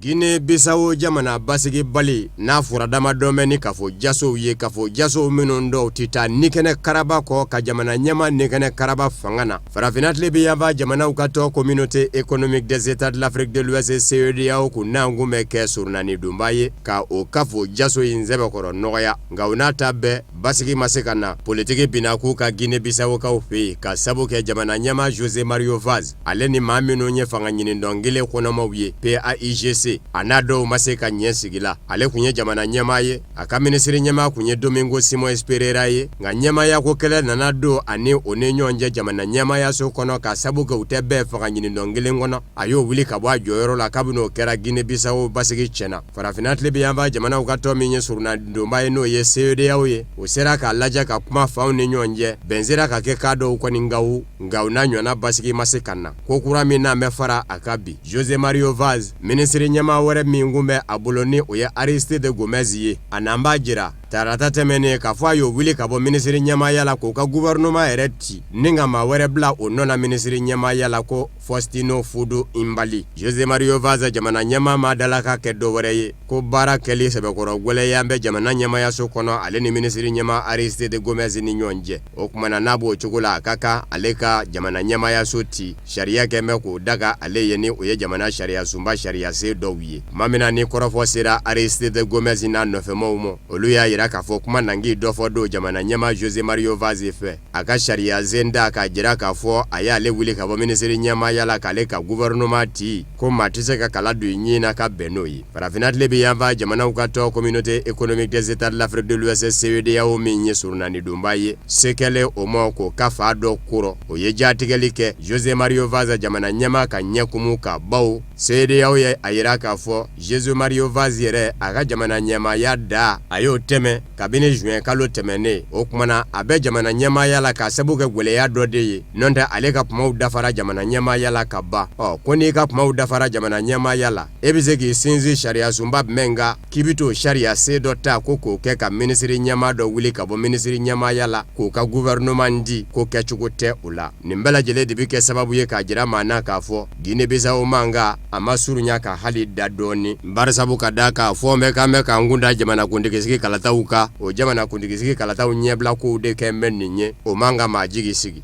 Guinée Bissau jamana basigibali n'a furadama dɔn bɛ ni kafo jasow ye, kafo jasow minnu dɔw tɛ taa nikɛnɛ karaba kɔ ka jamana ɲɛmaa nikɛnɛ karaba fanga na. Farafinna tilebinyanfan jamanaw ka tɔn Communauté économique des États de l'Afrique de l'Ouest CEDEAO kun nakun bɛ kɛ surunani donba ye ka o kafo jaso in sɛbɛkɔrɔ nɔgɔya. Nka o n'a ta bɛɛ, basigi ma se ka na. Politiki binna k'u ka Guinée Bissaukaw fɛ yen ka sabu kɛ jamana ɲɛmaa José Mario Vaz, ale ni maa minnu ye fanga ɲini dɔn kelen kɔnɔmaw ye PAIGC. A n'a dɔw ma se ka ɲɛ sigi la. Ale tun ye jamana ɲɛmaa ye, a ka minisiri ɲɛmaa tun ye Domingo Simões Pereira ye, nka ɲɛmaaya ko kɛlɛ nana don a ni o ni ɲɔgɔn cɛ jamana ɲɛmaayaso kɔnɔ ka sabu kɛ u tɛ bɛn fanga ɲinidɔn kelen kɔnɔ. A y'o wuli ka bɔ a jɔyɔrɔ la kabini o kɛra Guinée Bissau basigi tiɲɛna. Farafinna tilebinyanfan jamanaw ka tɔn min ye surunalidonba ye n'o ye CEDEAO ye, o sera k'a lajɛ ka kuma fanw ni ɲɔgɔn cɛ, bɛn sera ka kɛ kan dɔw kɔni kan, nka o n'a ɲɔgɔnna basigi ma se ka na. Ko kura min n'an bɛ fara a kan bi, José Mario Vaz, minisiri ɲɛmaa wɛrɛ min tun bɛ a bolo ni o ye Aristide Gomes ye, a n'an b'a jira tarata tɛmɛnen k'a fɔ a y'o wuli ka bɔ minisiri ɲɛmaaya la k'o ka gouvernement yɛrɛ ci ni ka maa wɛrɛ bila o nɔ na minisiri ɲɛmaaya la ko Faustino Fudo Imbali. José Mario Vaz jamana ɲɛmaa ma dalaka kɛ dɔ wɛrɛ ye ko baara kɛli sɛbɛkɔrɔ gwɛlɛya bɛ jamana ɲɛmaayaso kɔnɔ ale ni minisiri ɲɛmaa Aristide Gomes ni ɲɔgɔn cɛ. O tuma na n'a b'o cogo la, a ka kan ale ka jamana ɲɛmaayaso ci. Sariya kɛn bɛ k'o daga ale ye ni o ye jamana sariyasunba sariyasen dɔw ye. Tuma min na ni kɔrɔfɔ sera Aristide Gomes n'a nɔfɛmaaw ma, olu y'a jira k'a fɔ kuma nangi dɔ fɔ don jamana ɲɛmaa José Mario Vaz fɛ. A ka sariyasen da k'a jira k'a fɔ a y'ale wuli ka bɔ minisiri ɲɛmaaya la k'ale ka gouvernement ci, ko maa tɛ se ka kala don i ɲin na ka bɛn n'o ye. Farafinna tilebinyanfan jamanaw ka tɔn Communauté économique des États de l'Afrique de l'Ouest CEDEAO min ye surunalidonba ye, se kɛlen o ma k'o ka fa dɔ kɔrɔ, o ye jatigɛli kɛ José Mario Vaz jamana ɲɛmaa ka ɲɛkumu kan, bawo CEDEAO ye a jira k'a fɔ José Mario Vaz yɛrɛ a ka jamana ɲɛmaaya da a y'o tɛmɛ kabini juin kalo tɛmɛnen. O tuma na a bɛ jamana ɲɛmaaya la k'a sabu kɛ gwɛlɛya dɔ de ye, n'o tɛ ale ka kumaw dafara jamana ɲɛmaaya la ka ban. Ɔ ko n'i ka kumaw dafara jamana ɲɛmaaya la, e bɛ se k'i sinsin sariyasunba jumɛn kan k'i bɛ t'o sariyasen dɔ ta ko k'o kɛ ka minisiri ɲɛmaa dɔ wuli ka bɔ minisiri ɲɛmaaya la k'o ka gouvernement di, ko kɛcogo tɛ o la. Nin bɛɛ lajɛlen de bɛ kɛ sababu ye k'a jira maa na k'a fɔ Guinée Bissau mankan a ma surunya ka hali da dɔɔnin, barisabu ka d'a kan fɔ bɛ k'an bɛ k'an kun da jamanakuntigisigi kalataw kan. O jamanakuntigisigi kalataw ɲɛbila kow de kɛn bɛ nin ye, o man ka maa jigi sigi.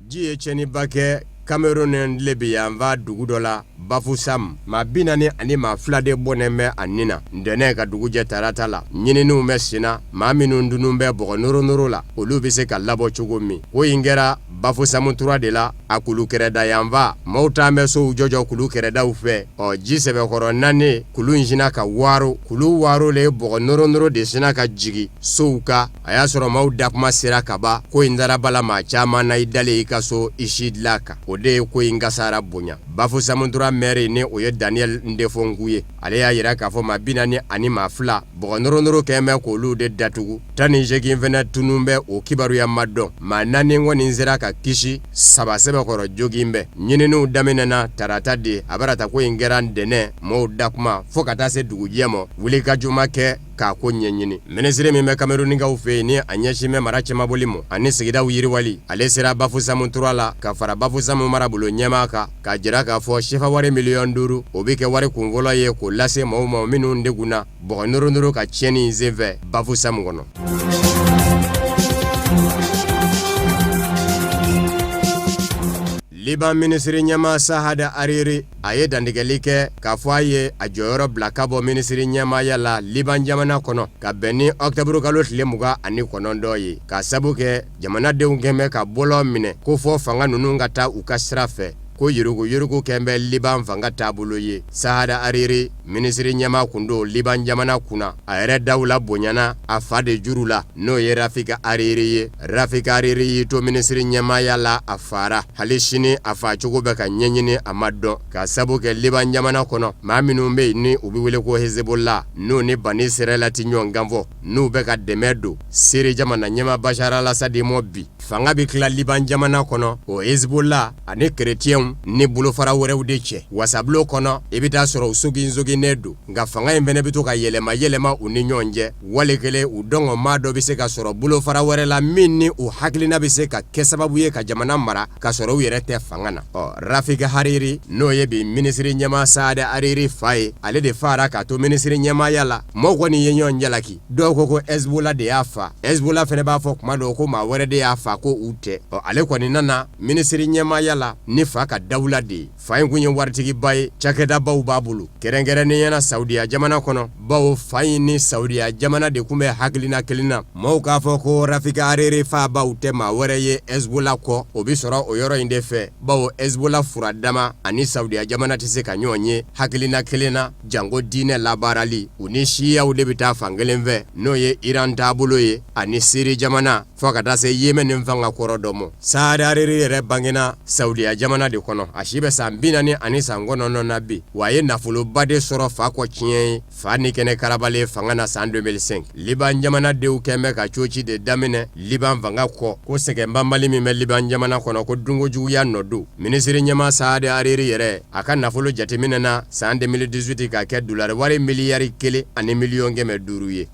Ji ye tiɲɛniba kɛ Cameroun tilebinyanfan dugu dɔ la, Bafoussam. Maa 42 de bɔnɛnen bɛ a ni na ntɛnɛn ka dugu jɛ tarata la. Ɲininiw bɛ senna, maa minnu tunun bɛ bɔgɔ noronoro la, olu bɛ se ka labɔ cogo min. Ko in kɛra Bafoussam 3 de la, a kulu kɛrɛda yanfan. Maaw taa bɛ sow jɔjɔ kulu kɛrɛdaw fɛ. Ɔ ji sɛbɛkɔrɔ nanen, kulu in sinna ka waaro. Kulu waarolen, bɔgɔ noronoro de sinna ka jigin sow kan. A y'a sɔrɔ maaw dakuma sera kaban. Ko in taara bala maa caman na i dalen i ka so i si dilan kan. O de ye ko in kasara bonya. Bafoussam 3 mɛri ni o ye Daniel Ndefonku ye, ale y'a jira k'a fɔ maa 42 bɔgɔ noronoro kɛn bɛ k'olu de datugu. 18 fana tunun bɛ, o kibaruya ma dɔn. Maa 4 kɔni sera ka kisi, 3 sɛbɛkɔrɔ jogin bɛ. Ɲininiw daminɛna tarata de, a barata ko in kɛra ntɛnɛn maaw dakuma fo ka taa se dugujɛ ma. Wulikajɔ ma kɛ k'a ko ɲɛɲini. Minisiri min bɛ Kamerunikaw fɛ yen ni a ɲɛsin bɛ mara cɛmaboli ma ani sigidaw yiriwali, ale sera Bafoussam 3 la ka fara Bafoussam marabolo ɲɛmaa kan k'a jira k'a fɔ sefa wari miliyɔn 5, o bɛ kɛ wari kunfɔlɔ ye k'o lase maaw ma minnu degunna bɔgɔ noronoro ka tiɲɛni senfɛ Bafoussam kɔnɔ. Liban minisiri ɲɛmaa Saad Hariri, a ye dantigɛli kɛ k'a fɔ a ye a jɔyɔrɔ bila ka bɔ minisiri ɲɛmaaya la Liban jamana kɔnɔ ka bɛn ni ɔkutɔburukalo tile 29 ye, k'a sabu kɛ jamanadenw kɛn bɛ ka bɔlɔn minɛ ko fɔ fanga ninnu ka taa u ka sira fɛ, ko yuruguyurugu kɛn bɛ Liban fanga taabolo ye. Saad Hariri, minisiri ɲɛmaa kun don Liban jamana kunna, a yɛrɛ dawula bonyana a fa de juru la, n'o ye Rafik Hariri ye. Rafik Hariri y'i to minisiri ɲɛmaaya la, a fara. Hali sini a fa cogo bɛ ka ɲɛɲini, a ma dɔn, k'a sabu kɛ Liban jamana kɔnɔ maa minnu bɛ yen ni u bɛ wele ko Hezbollah, n'u ni Bani Israɛla tɛ ɲɔgɔn kan fɔ, n'u bɛ ka dɛmɛ don Siri jamana ɲɛmaa Bashar al-Assad ma bi. Fanga bɛ tila Liban jamana kɔnɔ o Hezbollah ani kerecɛnw ni bolofara wɛrɛw de cɛ. Wasabulon kɔnɔ, i bɛ taa sɔrɔ u soginsoginnen don, nka fanga in fana bɛ to ka yɛlɛma yɛlɛma u ni ɲɔgɔn cɛ. Wali kelen u dɔngɔ maa dɔ bɛ se ka sɔrɔ bolofara wɛrɛ la min ni u hakilina bɛ se ka kɛ sababu ye ka jamana mara ka sɔrɔ u yɛrɛ tɛ fanga na. Ɔ Rafik Hariri, n'o ye bi minisiri ɲɛmaa Saad Hariri fa ye, ale de fara k'a to minisiri ɲɛmaaya la. Maaw kɔni ye ɲɔgɔn jalaki, dɔw ko ko Hezbollah de y'a fa, Hezbollah fana b'a fɔ kuma dɔw ko maa wɛrɛ de y'a fa, ko u tɛ. Ɔ ale kɔni nana minisiri ɲɛmaaya la ni fa ka ka dawula de ye. Fa in kun ye waritigiba ye, cakɛdabaw b'a bolo, kɛrɛnkɛrɛnnenya na Saudiya jamana kɔnɔ, bawo fa in ni Saudiya jamana de kun bɛ hakilina kelen na. Maaw k'a fɔ ko Rafiki Hariri faabaw tɛ maa wɛrɛ ye Hezbollah kɔ, o bɛ sɔrɔ o yɔrɔ in de fɛ, bawo Hezbollah furadama ani Saudiya jamana tɛ se ka ɲɔgɔn ye hakilina kelen na, janko diinɛ labaarali. U ni siyaw de bɛ taa fan kelen fɛ, n'o ye Iran taabolo ye ani Siri jamana. Fo ka taa se Yémen fanga kɔrɔ dɔ ma. Saad Hariri yɛrɛ bangena Saudiya jamana de kɔnɔ. A si bɛ san 49 na bi, wa a ye nafoloba de sɔrɔ fa kɔ tiɲɛ ye. Fa ni kɛnɛ karabalen fanga na san 2005. Liban jamanadenw kɛn bɛ ka coci de daminɛ Liban fanga kɔ, ko sɛgɛn banbali min bɛ Liban jamana kɔnɔ, ko dunko juguya nɔ don. Minisiri ɲɛmaa Saad Hariri yɛrɛ, a ka nafolo jateminɛna san 2018 ka kɛ dolari wari miliyari 1 ani miliyɔn 500 ye.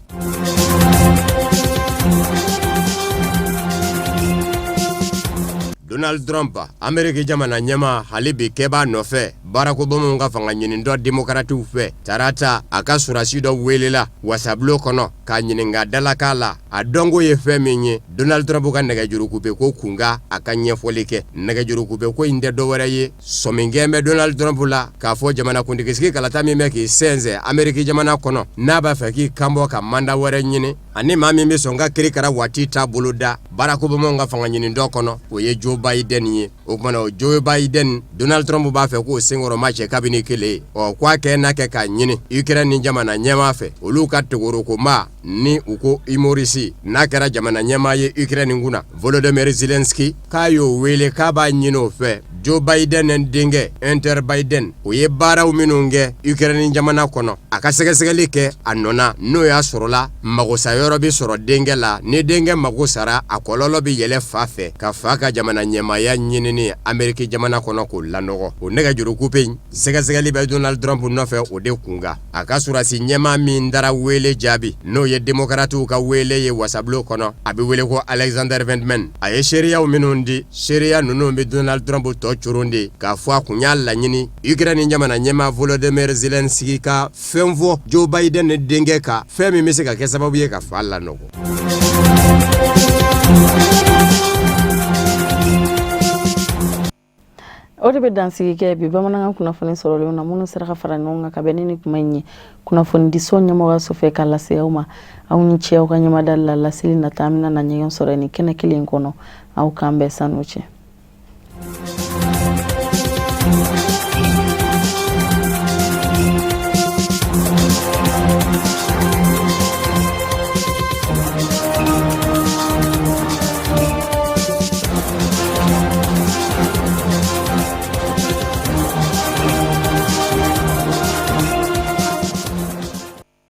Donald Trump, Ameriki jamana ɲɛmaa, hali bi kɛ b'a nɔfɛ Barack Obama ka fanga ɲinitɔn demokaratiw fɛ. Tarata, a ka sɔrɔdasi dɔ welela wasabulon kɔnɔ k'a ɲininka dalakan la, a dɔnko ye fɛn min ye Donald Trump ka nɛgɛjuru coupe ko kunkan, a ka ɲɛfɔli kɛ. Nɛgɛjuru coupe ko in tɛ dɔwɛrɛ ye, sɔmi kɛn bɛ Donald Trump la k'a fɔ jamanakuntigisigi kalata min bɛ k'i sɛnsɛn Ameriki jamana kɔnɔ, n'a b'a fɛ k'i kanbɔ ka manda wɛrɛ ɲini, ani maa min bɛ sɔn ka kirikara waati ta boloda Barack Obama ka fanga ɲinitɔn kɔnɔ, o ye Joe Biden ye. O tuma na o Joe Biden, Donald Trump b'a fɛ k'o senkɔrɔma cɛ kabini kelen. Ɔ ko a kɛ n'a kɛ k'a ɲini Ukraine jamana ɲɛmaa fɛ, olu ka togorokomaa ni u ko humoriste, n'a kɛra jamana ɲɛmaa ye Ukraine kunna, Volodymyr Zelensky, k'a y'o wele k'a b'a ɲini o fɛ. Joe Biden denkɛ Hunter Biden, o ye baaraw minnu kɛ Ukraine jamana kɔnɔ, a ka sɛgɛsɛgɛli kɛ a nɔ na, n'o y'a sɔrɔla magosa yɔrɔ bɛ sɔrɔ denkɛ la. Ni denkɛ mago sara, a kɔlɔlɔ bɛ yɛlɛ fa fɛ, ka fa ka jamana ɲɛmaaya ɲinini Ameriki jamana kɔnɔ k'o lanɔgɔ. O nɛgɛjuru coupe in sɛgɛsɛgɛli bɛ Donald Trump nɔfɛ o de kunkan. A ka sɔrɔdasi ɲɛmaa min taara wele jaabi, n'o ye demokaratiw ka wele ye wasabulon kɔnɔ, a bɛ wele ko Alexander Vindman, a ye seereyaw minnu di, seereya ninnu bɛ Donald Trump tɔ coron de k'a fɔ a kun y'a laɲini Ukraine jamana ɲɛmaa Volodymyr Zelensky ka fɛn fɔ Joe Biden ni denkɛ kan, fɛn min bɛ se ka kɛ sababu ye ka fa lanɔgɔ. O de bɛ dansigi kɛ bi bamanankan kunnafoni sɔrɔlenw na, minnu sera ka fara ɲɔgɔn kan ka bɛn ni nin kuma in ye kunnafonidiso ɲɛmɔgɔyaso fɛ ka lase aw ma. Aw ni ce aw ka ɲɛmadali la. Laseli nata, an bɛna na ɲɔgɔn sɔrɔ nin kɛnɛ kelen in kɔnɔ. Aw k'an bɛn sann'o cɛ.